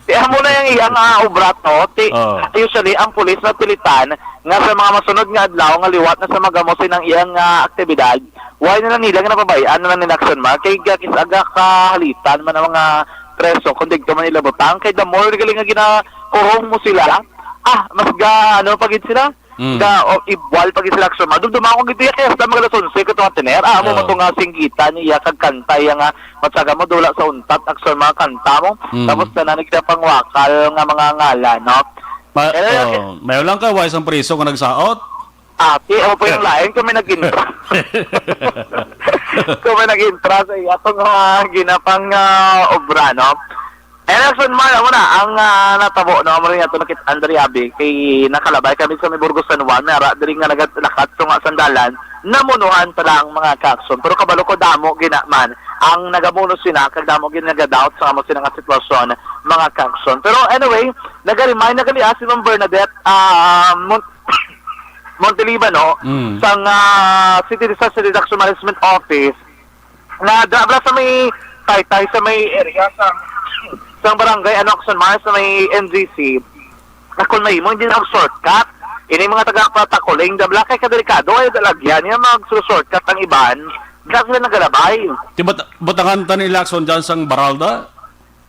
Ti amo na yung iyang ah, obra to. Ti, Oo. Usually, ang pulis napilitan nga sa mga masunod nga adlaw nga liwat na sa magamo sinang iyang ah, aktibidad, why na lang nila nga napabayaan na lang nila Action Mar? Kay gakis aga kahalitan man ang mga preso kung digto man nila butang. Kay the more galing nga ginakurong mo sila, ah, mas ga, ano pa gid sila? Mm. Ga, o, ibwal pa gid sila Action Mar. Dumduma akong gid iya kay hasta mag alas onse ka tunga tener. Ah, amo Oh. man to nga singgitan niya kag kanta iya nga matsaga mo dula sa untat Action Mar kanta mo. Mm. Tapos tanan nagda pangwakal nga mga ngalan, no? Ma- Pero oh, may lang ka, wa isang priso nga nagsaot? Ati, amo po yung lain kung may nag-intra. Kung may nag-intra sa iya tong ah, ginapang ah, obra, no? Anderson Mar, amo na, ang ah, natabo, no, amo rin ato nakit Andre Abi, kay nakalabay kami sa may Burgos San Juan, may ara diri nga nagalakat so nga sandalan, namunuhan pala ang mga kakson. Pero kabalo ko damo ginaman ang nagamuno sina, kag damo gid nagadoubt sa amo sina nga sitwasyon, mga kakson. Pero anyway, nagarimain na gali ah, si Ma'am Bernadette ah, Mon- Montelibano, Mm. sang ah, City Disaster Reduction Management Office, na dra bala sa may taytay sa may area sa sa barangay ano Action Mar sa may N G C. Na kung may mo hindi na shortcut, ini mga taga Patakuling dabla kay kadelikado ay dalagyan niya mag shortcut ang iban. Dra sila nagalabay. Ti bat- batangan ta ni Lacson dyan sang Baralda?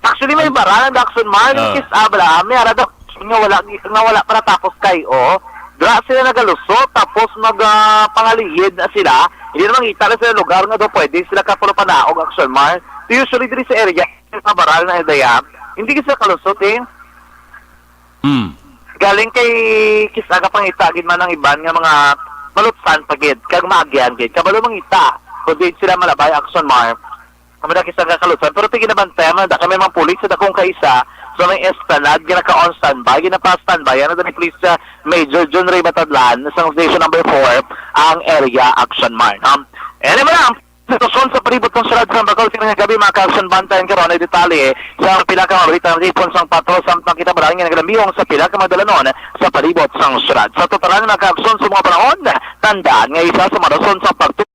Actually, may baral ang Daxon Mar, Ah. Kis Abra, may ara daw nga wala, nga wala para tapos kay, oh. Dra sila nagalusot, tapos mag ah, pangaliyid na sila. Hindi naman kita na sila lugar nga daw pwede sila kapulupanaog, Action Mar. Usually, diri sa area, sa baral na daya, hindi sila kalusot, eh. Hmm. Galing kay Kis Aga pangita gid man ang iban nga mga malutsan pa gid, kag maagyan gid. Kabalo mangita, kung di sila malabay, Action Mar. Kami na kisang kakalutsan, pero tingin naman, Tem, da kami mga pulis sa dakong kaisa sa may esplanade, ginaka-on standby, ginapa-standby, ano, dali Police ah, Major John Ray Batadlan, sa Station Number four, ang area Action Mar, no? Anyway, ang sitwasyon sa palibot ng syudad sa Bacol, sinang gabi, mga ka-action, bantayan karon ay detalye sa pila ka mga balita ng Ipon sang Patro, samtang kita barangay nga nagalambihong sa pila ka mga dalanon sa palibot sang syudad. Sa totalan, mga ka-action, sa mga panahon, tandaan nga isa sa mga rason sa pagtu-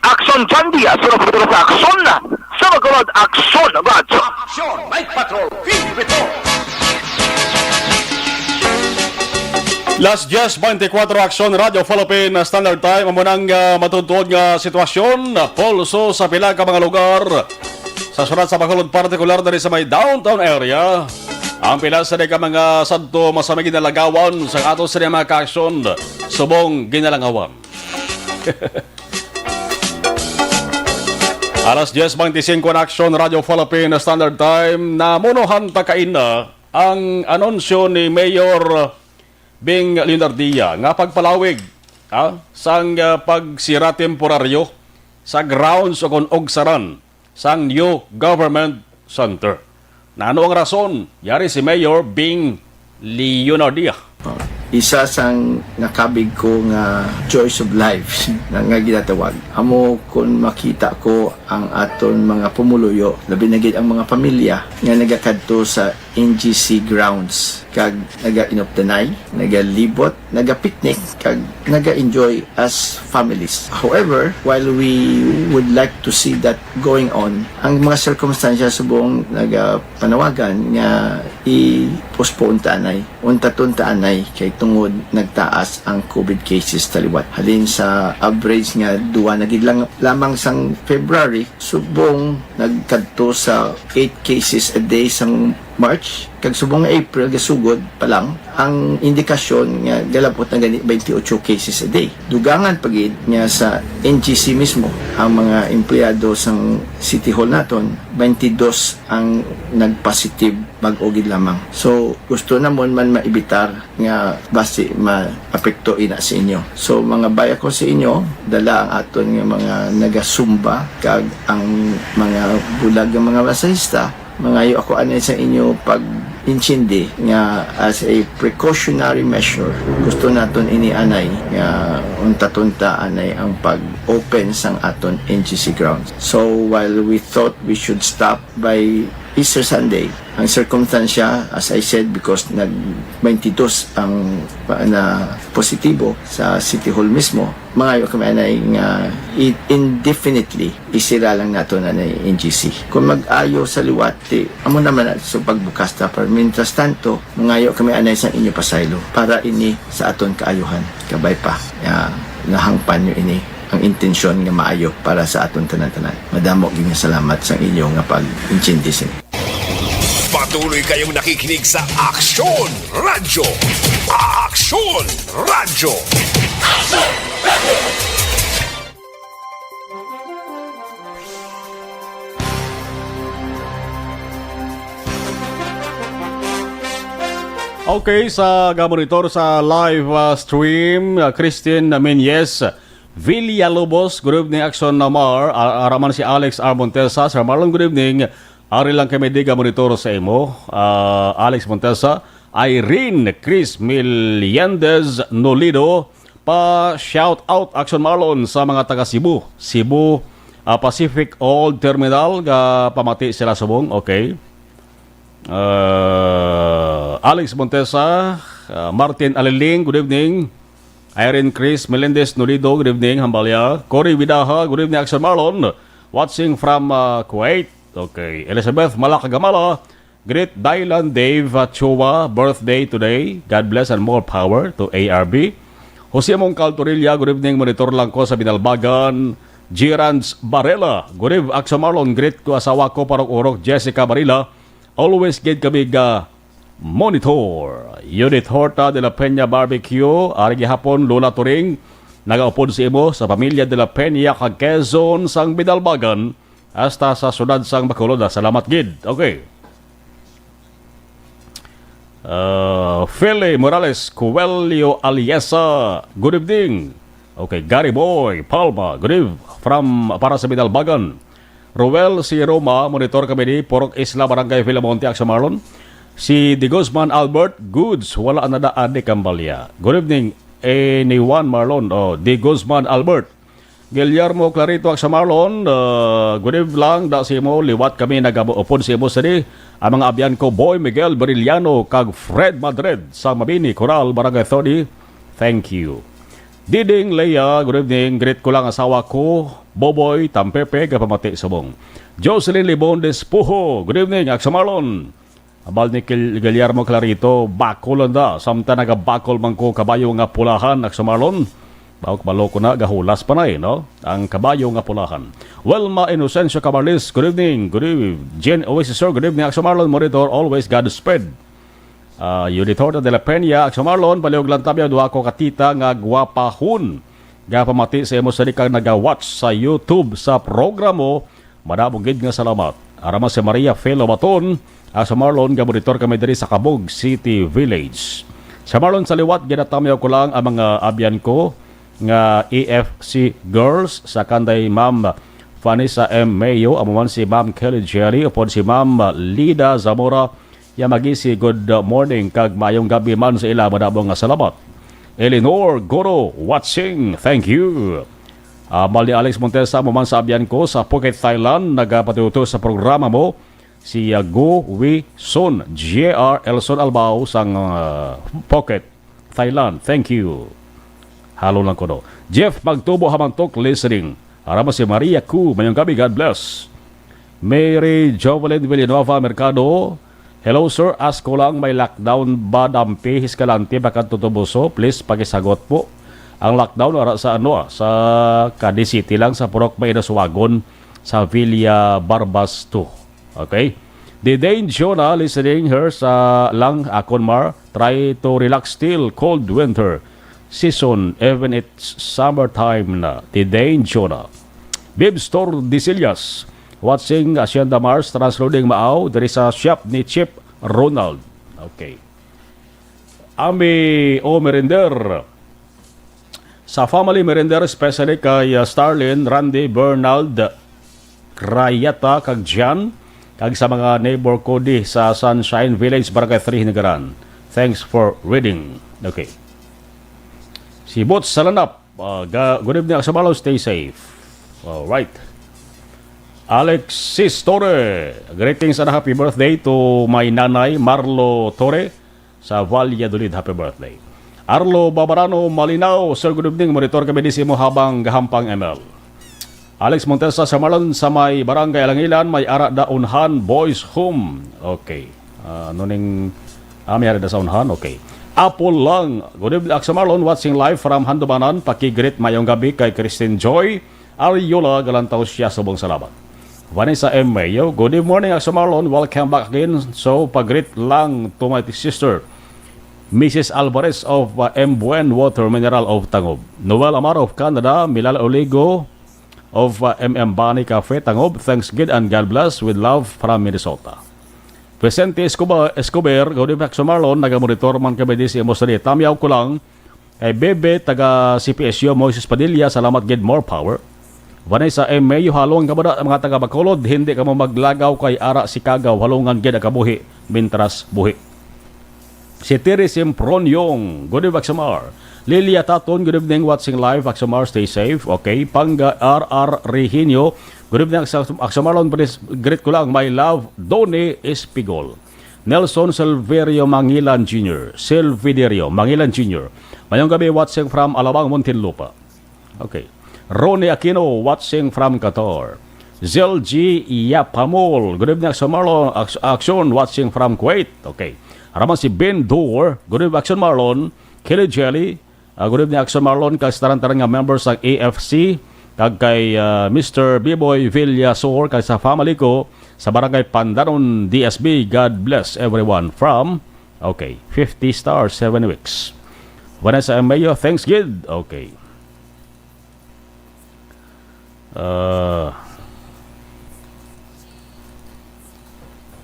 Action John Diaz, sa Pagkatapos sa Action, sa Bacolod, Action Radyo. Action Night Patrol Field Report. Las diez veinticuatro, Action Radyo Philippine Standard Time. Amo nang ah, matutuod nga sitwasyon, pulso sa pila ka mga lugar sa syudad sa Bacolod, partikular diri sa may downtown area. Ang pila sa ka mga sadto masamig ginalagawan sa ato sa mga ka-action subong ginalangawan. Alas diez veinticinco na, Action Radyo Philippine Standard Time. Namunuhan ta kaina ang anunsyo ni Mayor Bing Leonardia nga pagpalawig, ah, sang ah, pagsira temporaryo sa grounds o kon ogsaran sang new government center. Nano ang rason? Yari si Mayor Bing Leonardia. Isa sang nakabig ko nga joys of life na nga ginatawag. Amo kon makita ko ang aton mga pumuluyo, labi na gid ang mga pamilya nga nagakadto sa N G C grounds kag naga-inupdanay, nagalibot, naga-picnic, kag naga-enjoy as families. However, while we would like to see that going on, ang mga sirkumstansya subong nagapanawagan nga i-postpone ta anay, untaton ta anay kay tungod nagtaas ang COVID cases taliwat. Halin sa average nga duwa na gid lang lamang sang February, subong nagkadto sa eight cases a day sang March, kag subong nga April gasugod pa lang ang indikasyon nga galabot na gani twenty-eight cases a day. Dugangan pa gid nga sa N G C mismo, ang mga empleyado sang City Hall naton, twenty-two ang nagpositive bag-o gid lamang. So, gusto namon man maibitar nga basi maapekto ina sa inyo. So, mga baya ko sa inyo, dala ang aton nga mga nagasumba kag ang mga bulag nga mga masahista, mangayo ako anay sa inyo pag-intindi nga as a precautionary measure, gusto naton ini anay nga unta-tunta anay ang pag-open sang aton N G C grounds. So, while we thought we should stop by Easter Sunday, ang sirkumstansya, as I said, because nag twenty-two ang pa- na positibo sa City Hall mismo, mangayo kami anay nga i- indefinitely isira lang nato na ni N G C. Kung mag-ayo sa liwat, ti, amo naman na sa pagbukas ta. Pero mientras tanto, mangayo kami anay sa inyo pasaylo para ini sa aton kaayuhan. Kabay pa, ya, nahangpan nyo ini ang intensyon nga maayo para sa aton tanan-tanan. Madamo gid nga salamat sa inyo nga pag-intindi sini. Patuloy kayong nakikinig sa Aksyon Radyo. Aksyon Radyo. Okay, sa gamonitor sa live uh, stream, uh, Christine Menyes Villalobos, good evening, Action Namar, uh, araman si Alex R. Montesa, Sir Marlon, good evening. Ari lang kami di gamonitor sa imo, uh, Alex Montesa, Irene Chris Miliendez Nolido, pa shout out Action Marlon sa mga taga Cebu, Cebu uh, Pacific Old Terminal, ga pamati sila subong, okay. Uh, Alex Montesa, uh, Martin Aliling, good evening. Irene Chris Melendez Nolido, good evening, Hambalya. Cory Vidaha, good evening, Action Marlon. Watching from uh, Kuwait. Okay. Elizabeth Malakagamala, greet Dylan Dave uh, Chua, birthday today. God bless and more power to A R B. Jose Mongcal Torilla, good evening, monitor lang ko sa Binalbagan. Gerans Barela, good evening, Action Marlon, greet ko asawa ko, parok-urok, Jessica Barila. Always gid kami ga monitor. Judith Horta de la Peña Barbecue, ari gihapon Lola Turing, nagaupod sa imo sa pamilya de la Peña kag Quezon sang Bidalbagan hasta sa sudad sang Bacolod. Salamat gid. Okay. Uh, Feli Morales Coelho Aliesa, good evening. Okay, Gary Boy Palma, good evening from para sa Bidalbagan. Roel, si Roma, monitor kami di Purok Isla, Barangay Villamonte, Action Marlon. Si De Guzman Albert, goods, wala na da adi Kambalya. Good evening, anyone, Marlon. Oh, De Guzman Albert. Guillermo Clarito, Action Marlon. Uh, good evening lang, da si mo, liwat kami nagaupod si mo sini. Ang mga abyan ko, Boy Miguel Beriliano, kag Fred Madrid, sa Mabini, Coral, Barangay thirty. Thank you. Diding Leia, good evening. Greet ko lang asawa ko, Boboy Tampepe, gapamati subong. Jocelyn Libon Despujo, good evening, Aksa Marlon. Abal ni Kil- Guillermo Clarito, bakol lang da. Samtang nagabakol man ko kabayo nga pulahan, Aksa Marlon. Bawk baloko na, gahulas pa na eh, no? Ang kabayo nga pulahan. Wilma Inocencio Camarles, good evening. Good evening. Jen Oasis, sir, good evening. Aksa Marlon, monitor, always Godspeed. Uh, Yudithorta de la Peña, Aksa Marlon, baliog lang tabyaw, duha ko katita nga gwapahon. Gapamati sa imo sa di kang naga-watch sa YouTube sa programo. Madamo gid nga salamat. Arama si Maria Fe Lobaton, Aksa Marlon, gamonitor kami diri sa Kabog City Village. Sa Marlon sa liwat, ginatamyaw ko lang ang mga abyan ko nga A F C girls sa kanday Ma'am Vanessa M. Mayo, amo man si Ma'am Kelly Jelly, upod si Ma'am Lida Zamora, Ya Magisi, good, uh, morning kag maayong gabi man sa ila. Madamo nga salamat. Eleanor Goro, watching. Thank you. Ah, Mal ni Alex Montesa, mo man sa abyan ko sa Phuket, Thailand, nagapatuto sa programa mo si, ah, Go Wi Sun, J R Elson Albao sang, ah, Phuket, Thailand. Thank you. Halo lang ko, no. Jeff Magtubo Hamantok, listening. Arama si Maria Ku, mayong gabi, God bless. Mary Jovelyn Villanueva Mercado, "Hello, sir. Ask ko lang, may lockdown ba dampi Escalante bakadto Toboso? Please, pakisagot po. Ang lockdown ara sa ano, ah, sa Cadiz City lang, sa Purok may Inaswagon, sa Villa Barbas two." Okay. Didane Jonah, listening here sa lang akon, Mar. "Try to relax still. Cold winter season, even it's summertime na." Didane Jonah. Bib Store Disillas, watching Hacienda Mars, transloading Maaw, diri sa shop ni Chief Ronald. Okay. Ami O Merender. Sa family, Merender, especially kay, uh, Starlin, Randy, Bernald, Krayata, kag Jan, kag sa mga neighbor ko di sa Sunshine Village, Barangay three, Hinigaran. Thanks for reading. Okay. Si Boots Salanap, uh, ga-, good evening, Aksa Marlon, stay safe. All right. Alexis Torre, greetings and happy birthday to my nanay, Marlo Torre, sa Valladolid. Happy birthday. Arlo Babarano Malinaw, sir, good evening. Monitor kami di sa imo habang gahampang M L. Alex Montesa, Sir Marlon, sa may Barangay Alangilan, may ara da unhan, boys home. Okay. Ah, ano ning, ah, may ara da sa unhan? Okay. Apple lang. Good evening, Sir Marlon, watching live from Handumanan. Paki-greet mayong gabi kay Christine Joy Ariola, Galantaw siya, subong salamat. Vanessa M Mayo, good morning, Sir Marlon. Welcome back again. So, pag-greet lang to my sister, Missus Alvarez of, uh, M Buen Water Mineral of Tangob. Noel Amar of Canada, Milal Oligo of, uh, M M Bani Cafe, Tangob. Thanks gid and God bless with love from Minnesota. Vicente Escobar, Escobar, good evening, Sir Marlon. Nagamonitor man kami di sa imo studio. Tamyaw ko lang kay Bebe, taga C P S U, Moises Padilla, salamat gid, more power. Vanessa M Mayo, halong kamo da, mga taga Bacolod, hindi kamo maglagaw kay ara si Kagaw, halungan gid ang kabuhi mintras buhi. Si Terry Simproniong, good evening, Aksamar. Lilia Taton, good evening, watching live, Aksamar, stay safe. Okay, Panga R R Rehinio, good evening, Aksa-, Aksamar, Lon, please greet ko lang, my love, Donnie Espigol. Nelson Silverio Mangilan Junior, Silviderio Mangilan Junior. Mayong gabi, watching from Alabang, Muntinlupa. Okay. Ronnie Aquino, watching from Qatar. Zell G Yapamol, good evening, Action Marlon. Action, watching from Kuwait. Okay. Ara man si Ben Dor, good evening, Action Marlon. Kelly Jelly, ah, good evening, Action Marlon, kag sa tanan-tanan nga members sang A F C, kag kay, ah, Mister Biboy Villasor, kag sa family ko sa Barangay Pandanon, D S B. God bless everyone from, okay, fifty stars, seven weeks. Vanessa M Mayo, thanks gid. Okay. Ah,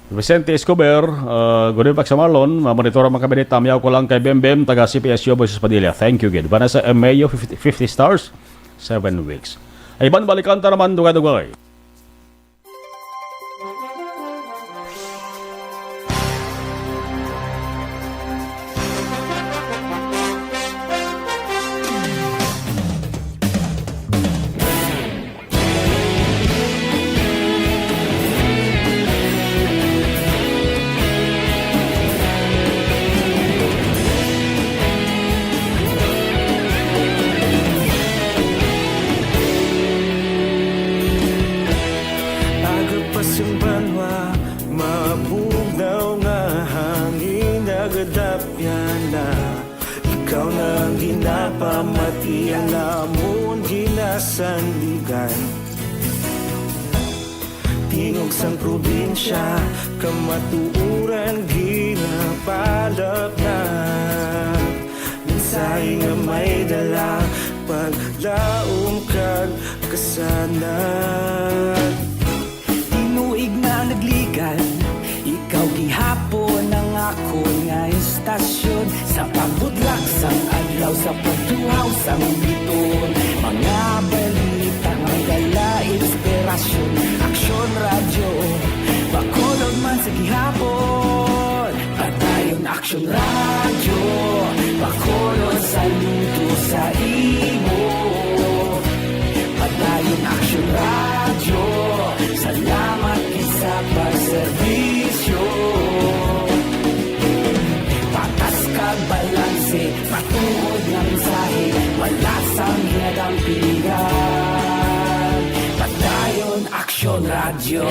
Vicente Escobar, ah, good evening, Aksa Marlon. Mamonitor man kami ni Tamyaw ko lang kay Bembem, taga C P S U, Moises Padilla. Thank you gid. Vanessa M Mayo, fifty, fifty stars, seven weeks. Ay, ban balikan ta naman, dugay-dugay. Aga pa sing banwa, mabugnaw nga hangin, nagadapyan na. Ikaw na ang ginapamati, ang amon ginasandigan. Tingog sang probinsya, kamatuoran ginapalapnat. Mensahe nga may dala, paglaom kag kasanag. Tinuig na nagligan, ikaw gihapon ang akon nga istasyon. Sa pagbutlak sang adlaw, sa pagtuhaw sang biton, mga balita nga may dala inspirasyon. Aksyon Radyo, Bacolod man sa gihapon. Aksyon Radyo, Bacolod, saludo sa imo. Padayon Aksyon Radyo, salamat gid sa pagserbisyo. Patas kag balanse, matuod nga mensahe, wala sang ginadampigan. Padayon Aksyon Radyo.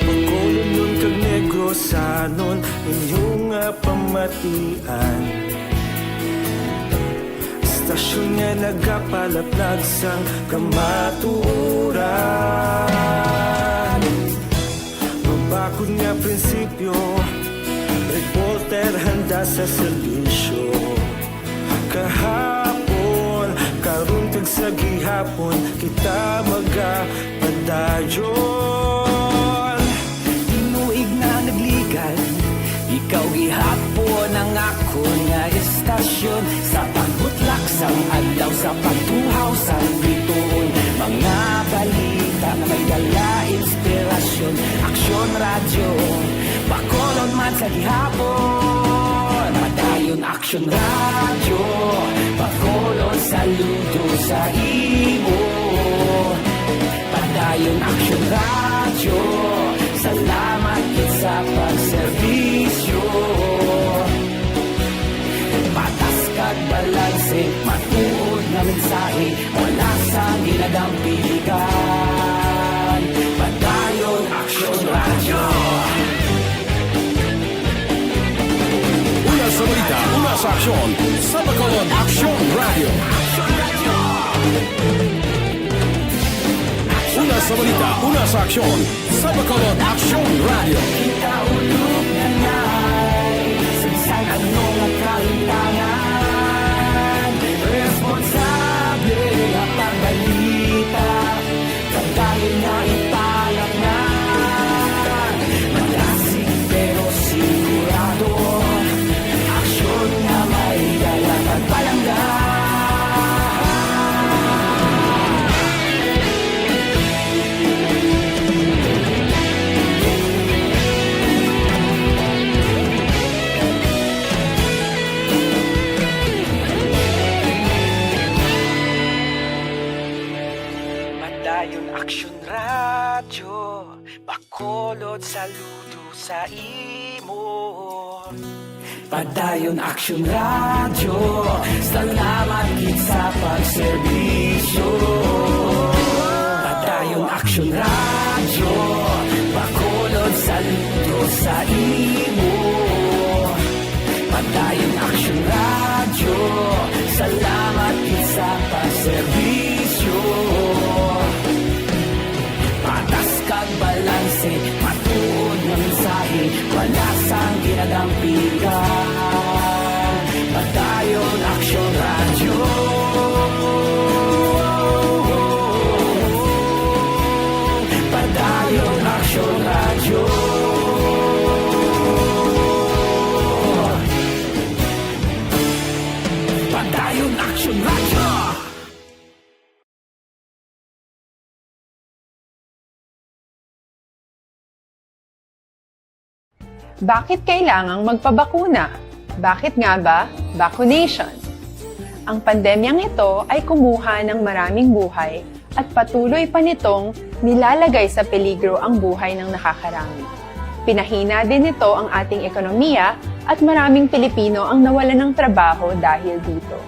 Bacolodnon kag Negrosanon, inyo nga pamatian. Istasyon nga nagapalaplag sang kamatuoran. Mabakod nga prinsipyo, reporter handa sa serbisyo. Kahapon, karon kag sa gihapon, kita magapadayon. Tinuig na nagligad, ikaw gihapon ang akon nga istasyon. Sa pagbutlak sang adlaw, sa pagtuhaw sang bituon, mga balita nga may dala inspirasyon. Aksyon Radyo, Bacolod man sa gihapon. Padayon Aksyon Radyo, Bacolod, saludo sa imo. Padayon Aksyon Radyo, salamat gid sa pagserbisyo. Patas kag balanse, matuod nga mensahe, wala sang ginadampigan. Padayon Aksyon Radyo. Una sa balita, una sa aksyon, sa Bacolod Aksyon Radyo. Una sa balita, una sa aksyon, sa Bacolod Aksyon Radyo. Kita ulog na nay, sa bisan ano nga kahitangan, responsable nga pagbalita, pagdali nga ipalaknag, malasig pero sigurado, aksyon nga may dala kag palangga. Padayon Aksyon Radyo, Bacolod, saludo sa imo. Padayon Aksyon Radyo, salamat gid sa pagserbisyo. Padayon Aksyon Radyo, Bacolod, saludo sa imo. Padayon Aksyon Radyo, salamat gid sa pagserbisyo. Patas kag balanse, matuod nga mensahe, wala sang ginadampigan. Padayon Aksyon Radyo. Padayon Aksyon Radyo. Padayon Aksyon Radyo. Bakit kailangang magpabakuna? Bakit nga ba vaccination? Ang pandemyang ito ay kumuha ng maraming buhay at patuloy pa nitong nilalagay sa peligro ang buhay ng nakakarami. Pinahina din nito ang ating ekonomiya at maraming Pilipino ang nawalan ng trabaho dahil dito.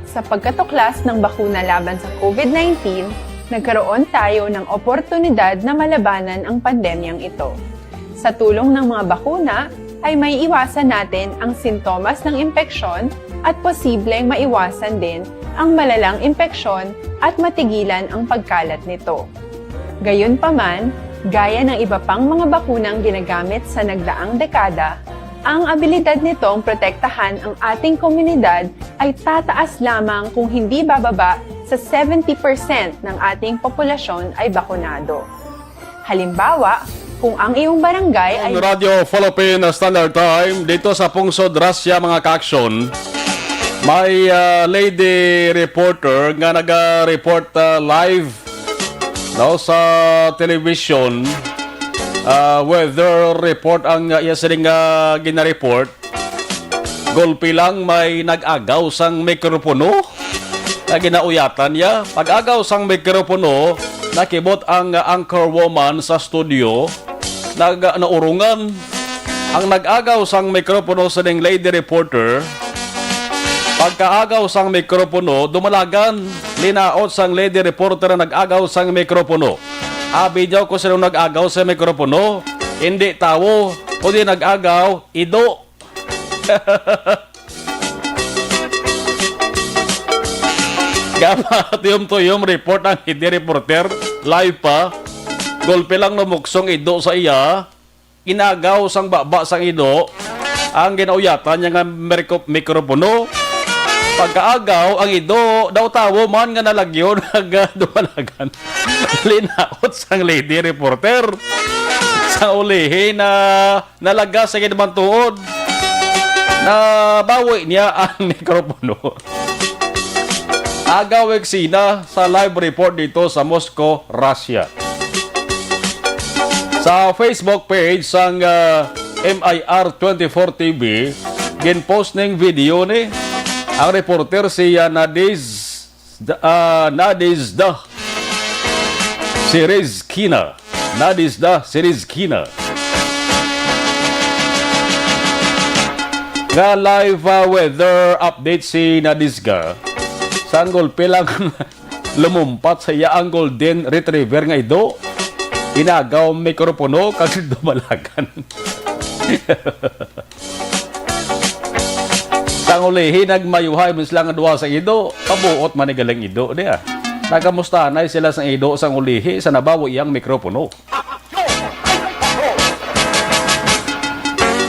Sa pagkatuklas ng bakuna laban sa COVID nineteen, nagkaroon tayo ng oportunidad na malabanan ang pandemyang ito. Sa tulong ng mga bakuna, ay maiiwasan natin ang sintomas ng impeksyon at posibleng maiwasan din ang malalang impeksyon at matigilan ang pagkalat nito. Gayunpaman, gaya ng iba pang mga bakunang ginagamit sa nagdaang dekada, ang abilidad nitong protektahan ang ating komunidad ay tataas lamang kung hindi bababa sa seventy percent ng ating populasyon ay bakunado. Halimbawa, kung ang iyong barangay ay Ang Radyo Philippine Standard Time dito sa pungsod Russia, mga kaaksyon. May, ah, lady reporter nga naga-report, ah, live Now, sa television, ah, weather report ang, ah, iya sining, ah, ginareport. Gulpi lang may nag-agaw sang mikropono nga ginauyatan niya. Pag-agaw sang mikropono, nakibot ang, ah, anchor woman sa studio. Nag-, naurungan. Ang nag-agaw sang mikropono sining lady reporter, pagkaagaw sang mikropono, dumalagan. Linaot sang lady reporter ang nag-agaw sang mikropono. Abi daw ko sino nag-agaw sa mikropono, hindi tawo, kundi nag-agaw, ido. Gama, tuyom-tuyom report ang hindi reporter. Live pa. Gulpi lang lumuksong ido sa iya. Inagaw sang baba sang ido ang ginauyatan niya nga merko-, mikropono. Pagkaagaw, ang ido daw tawo man nga nalagyo, nag-, dumalagan. Linaot sang lady reporter. Sa ulihi na nalagas sa ginabantuod, nabawi niya ang mikropono. Agaw eksena sa live report dito sa Moscow, Russia. Sa Facebook page sang, ah, M I R twenty-four T V, ginpost ning video ni ang reporter si, ah, Nadiz-, ah, Nadizhda Sirezkina. Nadizhda Sirezkina. Nga live, ah, weather update si Nadizhda. Sang gulpi lang lumumpat sa iya ang golden retriever nga ido. Inagaw ang mikropono kag dumalagan. Sang ulihi, nagmayuhay man sila nga duha sa ido. Pabuot man ni galing ido niya. Nagamustanay sila sang ido sang ulihi sa nabawi iyang mikropono.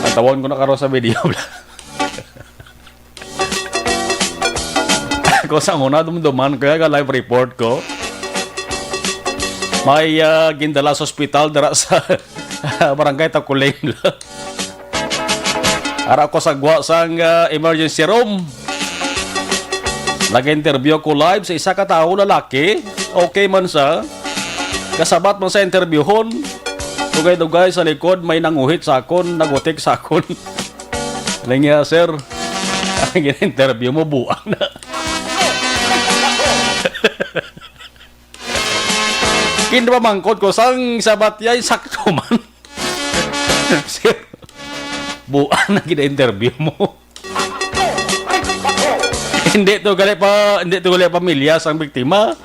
Ang tawon ko na karon sa video. Ako sa una, dumduman ko, kaya live report ko. May, ah, gindala sa ospital dira sa Barangay Takuling. Ara ko sa gwa sang, ah, emergency room. Nag-interview ko live sa isa ka tawo, lalaki. Okay man sa. Kasabat man sa interviewhon. Dugay-dugay sa likod, may nanguhit sa akon, nagutik sa akon. Aling niya, sir, ang gina-interview mo, buang na. Kinamangkot ko, sang sabat yay, sakto man. Sir, buang na gina-interview mo. Hindi to gali pa, hindi to gali pamilya sang biktima.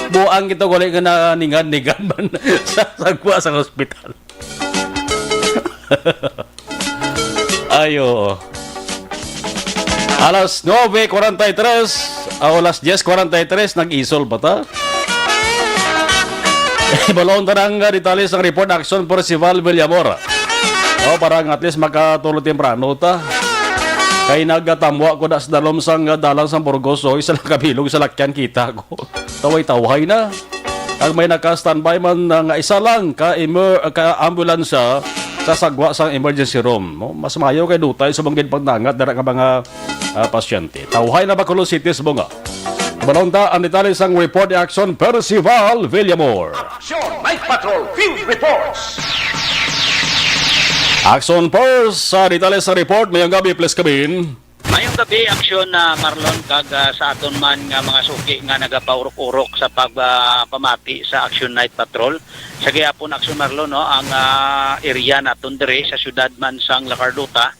Buang ito gali nga naningad-ningad man sa sagwa sa hospital. Ayo. Alas nuebe cuarenta y tres, o alas diez cuarenta y tres, nag-isol pa ta. Balon ta ang detalye sang report, Action Percival Villamor. O, para nga at least makatulog temprano ta. Kay nagatamwa ko na sa dalom sang dalan sang Burgos, o, isa lang kabilog sa lakyan kita ko. Taway-tawhay na. Kag may naka-standby man na nga isa lang ka emer-, ka ambulansya sa sagwa sang emergency room, no? Mas maayo kay dutay sa mga ginpagnangat dira nga mga, ah, pasyente. Tawhay na Bacolod City, Sibonga. Balon ta ang detalye sang report ni Action Percival Villamor. Action Night Patrol Field Reports. Action Force, sa detalye sa report, mayong gabi, please, kabin. Mayong gabi, Action, ah, Marlon, kag, ah, sa aton man nga mga suki nga nagapaurok-urok sa pag, ah, pamati sa Action Night Patrol. Sa gihapon, Action Marlon, no, ang, ah, area naton diri sa siyudad man sang La Carlota,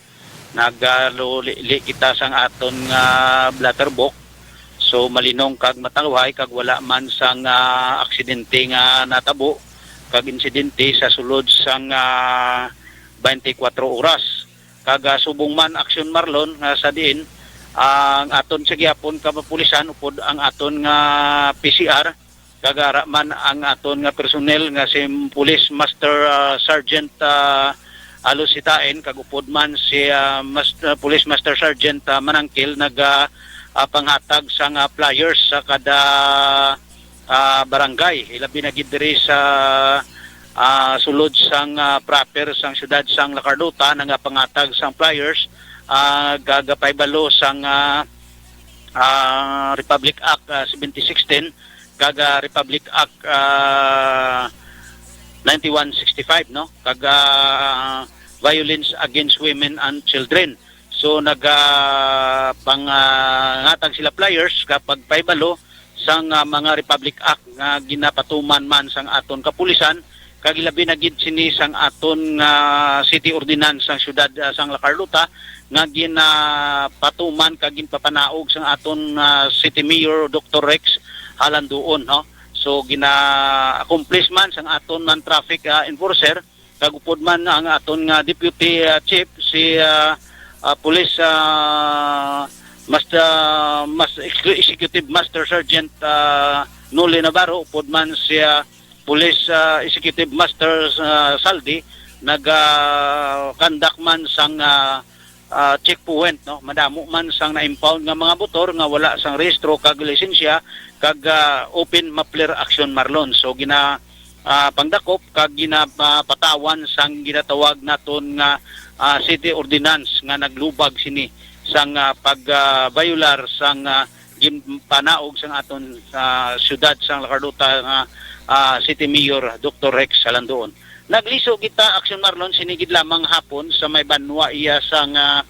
nagalulili kita sang aton nga blatterbox. So, malinong kag matawhay kag wala man sang, ah, aksidente nga natabo kag insidente sa sulod sang, ah, twenty-four oras. Kag, ah, subong man, Action Marlon, nga sa diin ang aton sa gihapon kapulisan upod ang aton nga P C R, kag ara man ang aton nga personnel nga si Police Master, ah, Sergeant, ah, Alos Sitain, kag upod man si, ah, Mas-, ah, Police Master Sergeant, ah, Manangkil, naga, ah, panghatag sang, ah, flyers sa kada, ah, barangay, ilabi na gid diri sa, ah, sulod sang, ah, proper sang siyudad sang La Carlota, nagapangatag sang flyers, ah, gagapay balo sang, ah, ah, Republic Act, ah, seventy sixteen, kag, ah, Republic Act, ah, ninety-one sixty-five, no? Kag, ah, violence against women and children. So, naga-, pang, ah, ngatag sila flyers kapag pahibalo sang, ah, mga Republic Act nga ginapatuman man sang aton kapulisan, kag labi na gid sini sang aton nga city ordinance sang siyudad, ah, sang La Carlota nga ginapatuman kag ginpapanaog sang aton, ah, City Mayor Doktor Rex Halanduon, no? So, gina-accomplish man sang aton man traffic, ah, enforcer, kag upod man ang aton nga deputy, ah, chief, si, ah, ah, Police, ah, Master, Mas-, Ex-, Executive Master Sergeant, ah, Noli Navarro, upod man si, ah, Police, ah, Executive Master, ah, Saldi, nag, ah, conduct man sang, ah, ah, checkpoint, no? Madamo man sang na-impound nga mga motor nga wala sang rehistro kag lisensya kag, ah, open muffler action, Marlon. So, gina, ah, pangdakop kag ginapatawan sang ginatawag naton nga, ah, city ordinance nga naglubag sini sang, ah, pag, ah, violar sang, ah, ginpanaog sang aton, ah, siyudad sang La Carlota nga, ah, City Mayor Doktor Rex Halanduon. Nagliso kita, Action Marlon, sini gid lamang hapon sa may banwa iya sang, ah,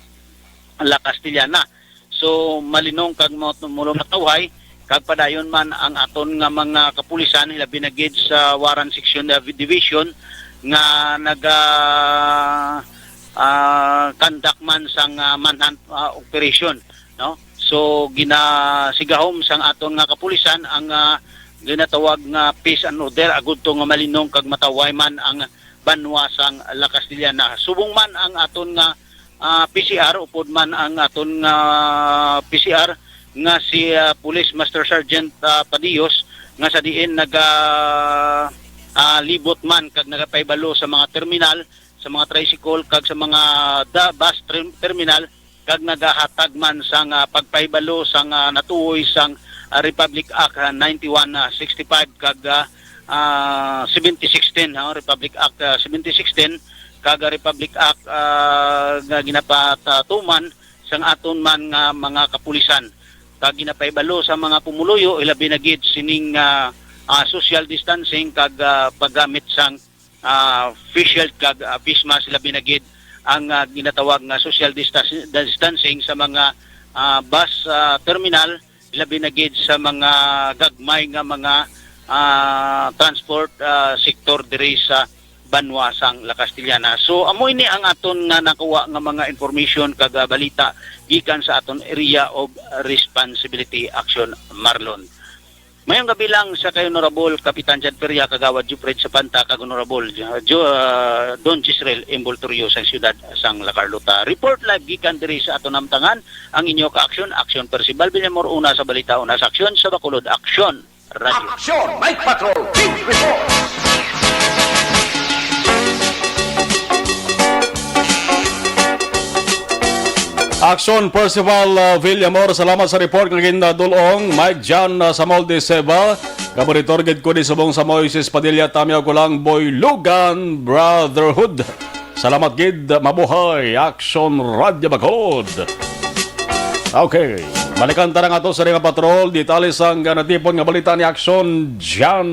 La Castellana. So, malinong kag mo-, mulo matawhay, kag padayon man ang aton nga mga kapulisan, hilabi na gid sa Warrant Section, uh, Division, nga naga, ah, conduct man sang, ah, manhunt, ah, operation, no? So, ginasigahom sang aton nga kapulisan ang, ah, ginatawag nga peace and order, agud to nga malinong kag matawhay man ang banwa sang La Castellana. Subong man ang aton nga, ah, P C R, upod man ang aton nga P C R nga si, ah, Police Master Sergeant, ah, Padillos, nga sa diin naga, ah, libot man kag nagapahibalo sa mga terminal, sa mga tricycle, kag sa mga da-, bus term-, terminal, kag nagahatag man sang, ah, pagpahibalo sang, ah, natuoy sang, ah, Republic Act, ah, ninety-one sixty-five kag, ah, ah, seventy sixteen, ah, Republic Act, ah, seventy sixteen kag, ah, Republic Act, ah, nga ginapatuman sang aton man nga mga kapulisan. Kag ginapahibalo sa mga pumuluyo, ilabi na gid sining, ah, ah, social distancing kag, ah, paggamit sang, ah, face shield kag, ah, face mask, labi na gid ang, ah, ginatawag nga social distas-, distancing sa mga, ah, bus, ah, terminal, labi na gid sa mga gagmay nga mga, ah, transport, ah, sector diri sa banwa sang La Castellana. So, amo ini ang aton nga nakuha nga mga information kag, ah, balita gikan sa aton Area of Responsibility Action, Marlon. Mayong gabi lang sa kay Honorable Kapitan John Peria, Kagawad Jupred Sapanta, kag Honorable Jo-, Jo-, ah, Don Chisrel Imboltorio sang siyudad sang La Carlota. Report live gikan diri sa aton namtangan, ang inyo ka-aksyon, Aksyon Percival Villamor, una sa balita, una sa aksyon, sa Bacolod Aksyon Radio. Aksyon, Night Patrol, Field Report. Aksyon Percival, uh, Villamor, salamat sa report nga gindulong. Mike John, uh, Samol de Seba, kaburitor gid ko ni subong sa Moises Padilla, Tamyaw ko lang, Boy Lugan Brotherhood. Salamat gid, mabuhay, Aksyon Radyo Bacolod. Okay, balikan ta na nga to sa nga patrol. Detalye sang, uh, natipon nga balita ni Aksyon John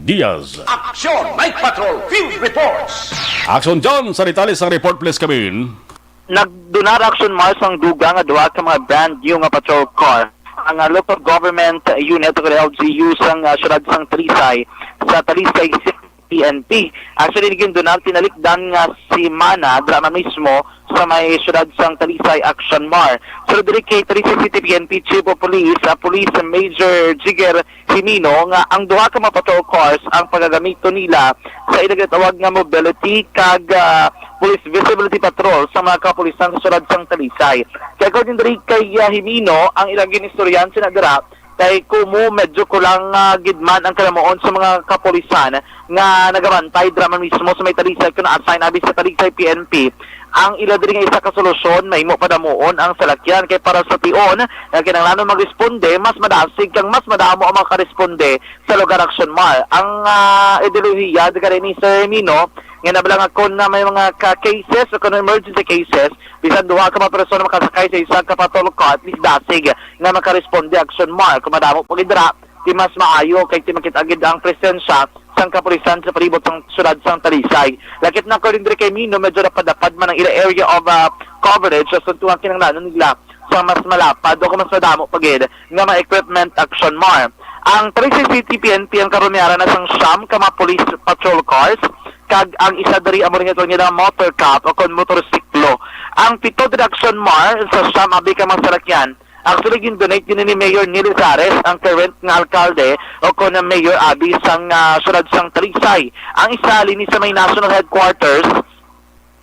Diaz. Aksyon, Night Patrol, Field Reports. Aksyon John, sa detalye sang report, please, Kabin. Nagdonar, Action Mars, ang dugang nga duha ka mga brand new nga patrol car ang, ah, local government unit o L G U sang, ah, siyudad sang Talisay sa Talisay City P N P. Actually, gindonar tinalikdan nga semana dira man mismo sa may siyudad sang Talisay, Action Mar. Sulod diri kay Talisay City P N P Chief of Police, ah, Police Major Jigger Jimino nga ang duha ka mga patrol cars ang pagagamiton nila sa ila ginatawag nga mobility kag, ah, police visibility patrol sa mga kapulisan sa siyudad sang Talisay. Kay according diri kay, ah, Jimino, ang ilang ginistoryahan sina dira kay kumo medyo kulang, ah, gid man ang kalamuon sa mga kapulisan nga nagabantay dira man mismo sa may Talisay, kung na-assign abi sa Talisay P N P. Ang ila diri nga isa ka solusyon, mahimo padamuon ang salakyan, kay para sa tion nga kinahanglanon magresponde, mas madasig kag mas madamo ang makaresponde sa lugar, Action Mar. Ang, ah, ideolohiya diri ni Sir Mino, nga nabalang akon na may mga ka-, cases o kung emergency cases, bisan duha ka mga persona makasakay sa isa ka patrol car, at least dasig nga makaresponde, Action Mar. Kung madamo pa gid dira, ti mas maayo kay ti makita gid ang presensya sang kapulisan sa palibot sang siyudad sang Talisay. Lakip na, according diri kay Mino, medyo napadapad man ang ila area of, ah, coverage sa suntuang kinahanglanon nila sang mas malapad o kung mas madamo pa gid nga mga equipment, Action Mar. Ang Talisay City P N P ang karon may ara na sang siyam ka mga police patrol cars, kag ang isa diri amo rin ito nila motor cop o kon motorsiklo. Ang pito diri, Action Mar, sa siyam abi ka mga salakyan, actually, gin-donate gid ni Mayor Neil Izares, ang current nga alkalde, o kon ang mayor abi sang, ah, siyudad sang Talisay. Ang isa halin ni sa may national headquarters,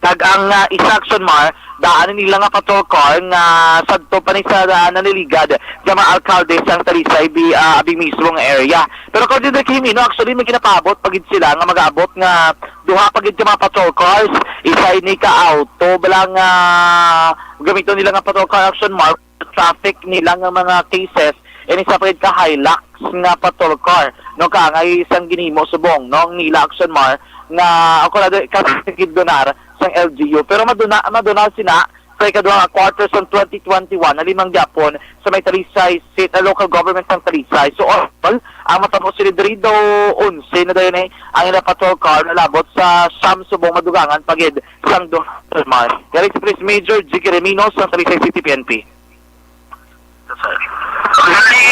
kag ang, ah, isa, Action Mar, daan nila nga patrol car nga sadto pa ni sa, ah, naniligad nga mga alkalde sang Talisay bi-, ah, abi mismo nga area. Pero according to Kimino, actually, may ginapaabot pa gid sila nga mag-aabot nga duha pa gid ka mga patrol cars, isa ini ka auto, bala nga gamiton nila nga patrol car, Action Mar, traffic nila nga mga cases, ini sa pagid ka Hilux nga patrol car, no, kaangay sang ginhimo subong, no, ang nila, Action Mar, nga ako na di-, ka gid donar sang L G U. Pero maduna, maduna sina sa ikaduha nga quarter sang twenty twenty-one, halin man gyapon sa may Talisay City, ah, local government sang Talisay. So, all, ang matabo sila diri daw, onse na dayon, eh, ang ila patrol car nalabot sa siyam subong madugangan pa gid sang duha, Action Mar. Yari si Police Major Jiggy Remino sa Talisay City P N P. Bali,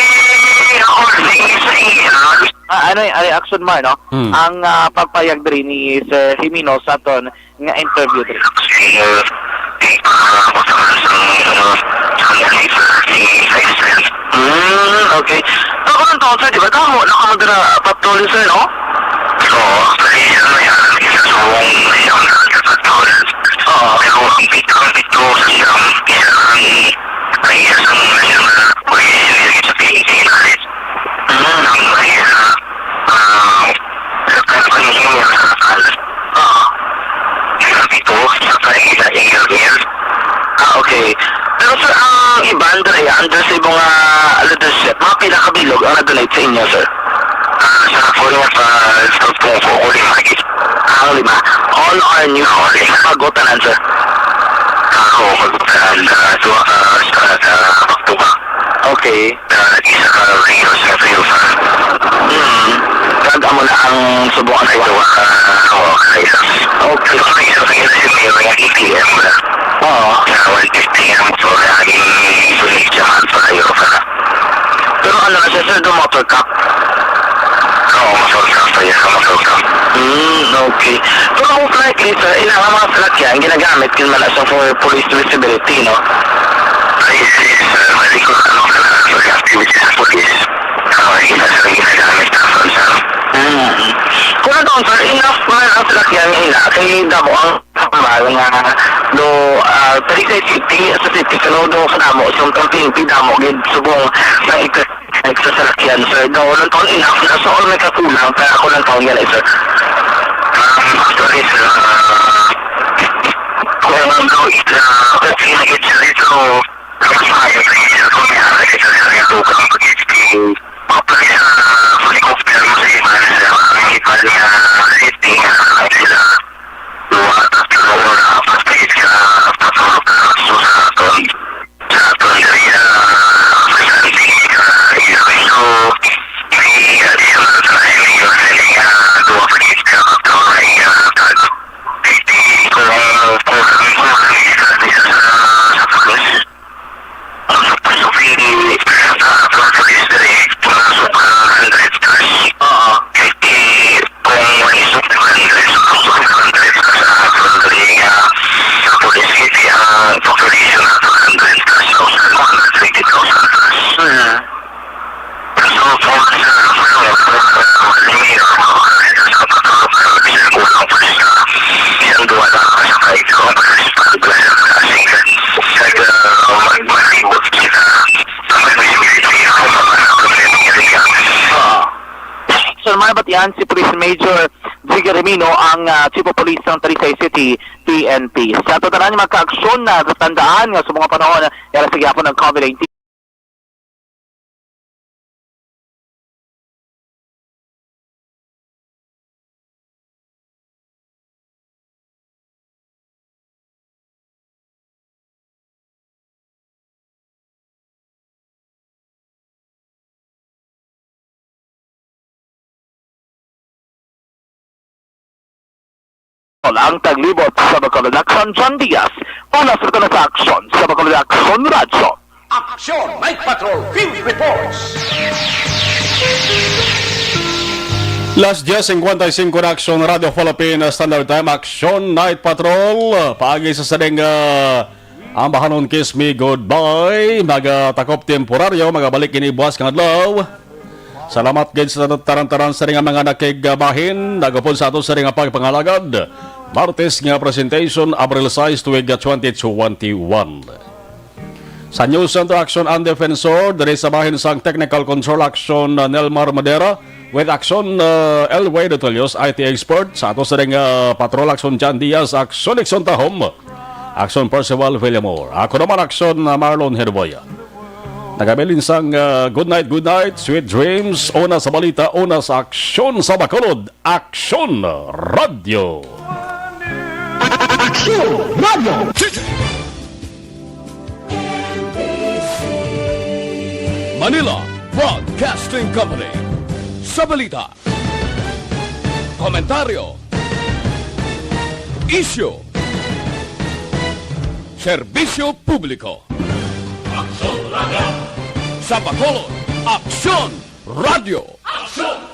ako, sige, sige, ah. Ah, ano y-, ano y-, Action Mar, no? Hmm. Ang, ah, pagpayag diri ni Sir Jimino sa aton nga interview diri. Sige, ah, Hmm, okay. Ako lang to, sir, di ba? Tamo na ka magdala patrol, sir, no? Oo, actually, ano yan, isa sa buong may ang nagkakatol. Oo. Pero ang pit-, ang pito sa siyam, isa ang, ay, isa sa mga siyam na pwede sa P N P na rin. Mm, ang may isa, ah, sa company niya sa Akal. Oo. Isa pito, sa kay Ila Angel. Ah, okay. Pero, sir, ang iban diri, under sa imo nga leadership, mga pila ka bilog ang nag-donate sa inyo, sir? Ah, sa ako niya pa, sa kung ko, ko lima. Ang lima. All are new. All lima. Bago tanan, sir? Ako, bago tanan, ah, duha ka, sa, sa, back to back. Okay. Ah, isa ka Rio, sa Rio Fund. Hmm. Kag amo na ang subong sa ito, ah, oo, sa isa. Okay. Sa isa, sa isa, sa isa, may A T M na. Oo. Sa one fifty ang so, na naging sulit siya man sa Rio Fund. Pero ano na siya, sir, do motor cop? Oo, motor cop, sa isa, motor cop. Hmm, okay. Pero most likely, sir, ila nga mga salakyan, ginagamit yun man na siya for police visibility, no? Ay, yes, sir. Malikot, ano, sa activity sa police. Ah, isa sa ginagamit naton, sir. Mm. Kung ano, sir, enough man ang salakyan nga ina, kay damo ang tambal nga do, ah, Talisay City, sa city, kano do kadamo, sa P N P, damo gid subong nga ika-, sa salakyan, sir. Do, lang taon enough na, so, may kakulang, kaya ako lang taon yan, eh, sir. Um, actually, sir, ah, kung ano, ah, kasi nag-, dito, Ang pagpili sa pagpapis diri, pumasok ang hundred cash. Oo. Kay kung maisok ang hundred, pumasok ang hundred cash sa aton diri nga sa police, kay ang population nato hundred cash, so, one hundred twenty thousand cash. Mhm. So, mga batian, si Police Major Jiggy Remino ang, ah, Chief of Police ng Talisay City P N P. Sa ato tanan nga mga kaaksyon, na tandaan nga sa mga panahon, yara sa gihapon ng COVID nineteen. Ang taglibot sa Bacolod, Aksyon, John Diaz. Una sa Bacolod sa Aksyon, sa Bacolod Aksyon Radyo. Aksyon Night Patrol Field Reports. Las diez cincuenta y cinco na, Aksyon Radio Philippines Standard Time, Aksyon Night Patrol. Paagi sa sading, ah, ang bahanon Kiss Me Goodbye, magatakop temporaryo, magabalik ini buwas nga adlaw. Salamat gid sa tanan-tanan sa nga mga nakigbahin, nagupod sa ato sa nga pagpangalagad. Martes nga presentation, Abril sais, tuig twenty twenty-one. Sa News Center Action ang Defensor, diri sa bahin sang Technical Control Action, uh, Nelmar Madera, with Action, uh, Elway Dotolios, I T expert, sa ato sa ring, uh, Patrol Action John Diaz, Action Nixon Tahom, Action Percival Villamor. Ako naman Action, uh, Marlon Herboya. Nagabilin sang, uh, good night, good night, sweet dreams, una sa balita, una sa aksyon sa Bacolod, Aksyon Radio. Aksyon Radio. Manila Broadcasting Company. Sa balita, komentaryo, isyu, serbisyo publiko. Aksyon Radio. Sa Bacolod, Aksyon Radio. Aksyon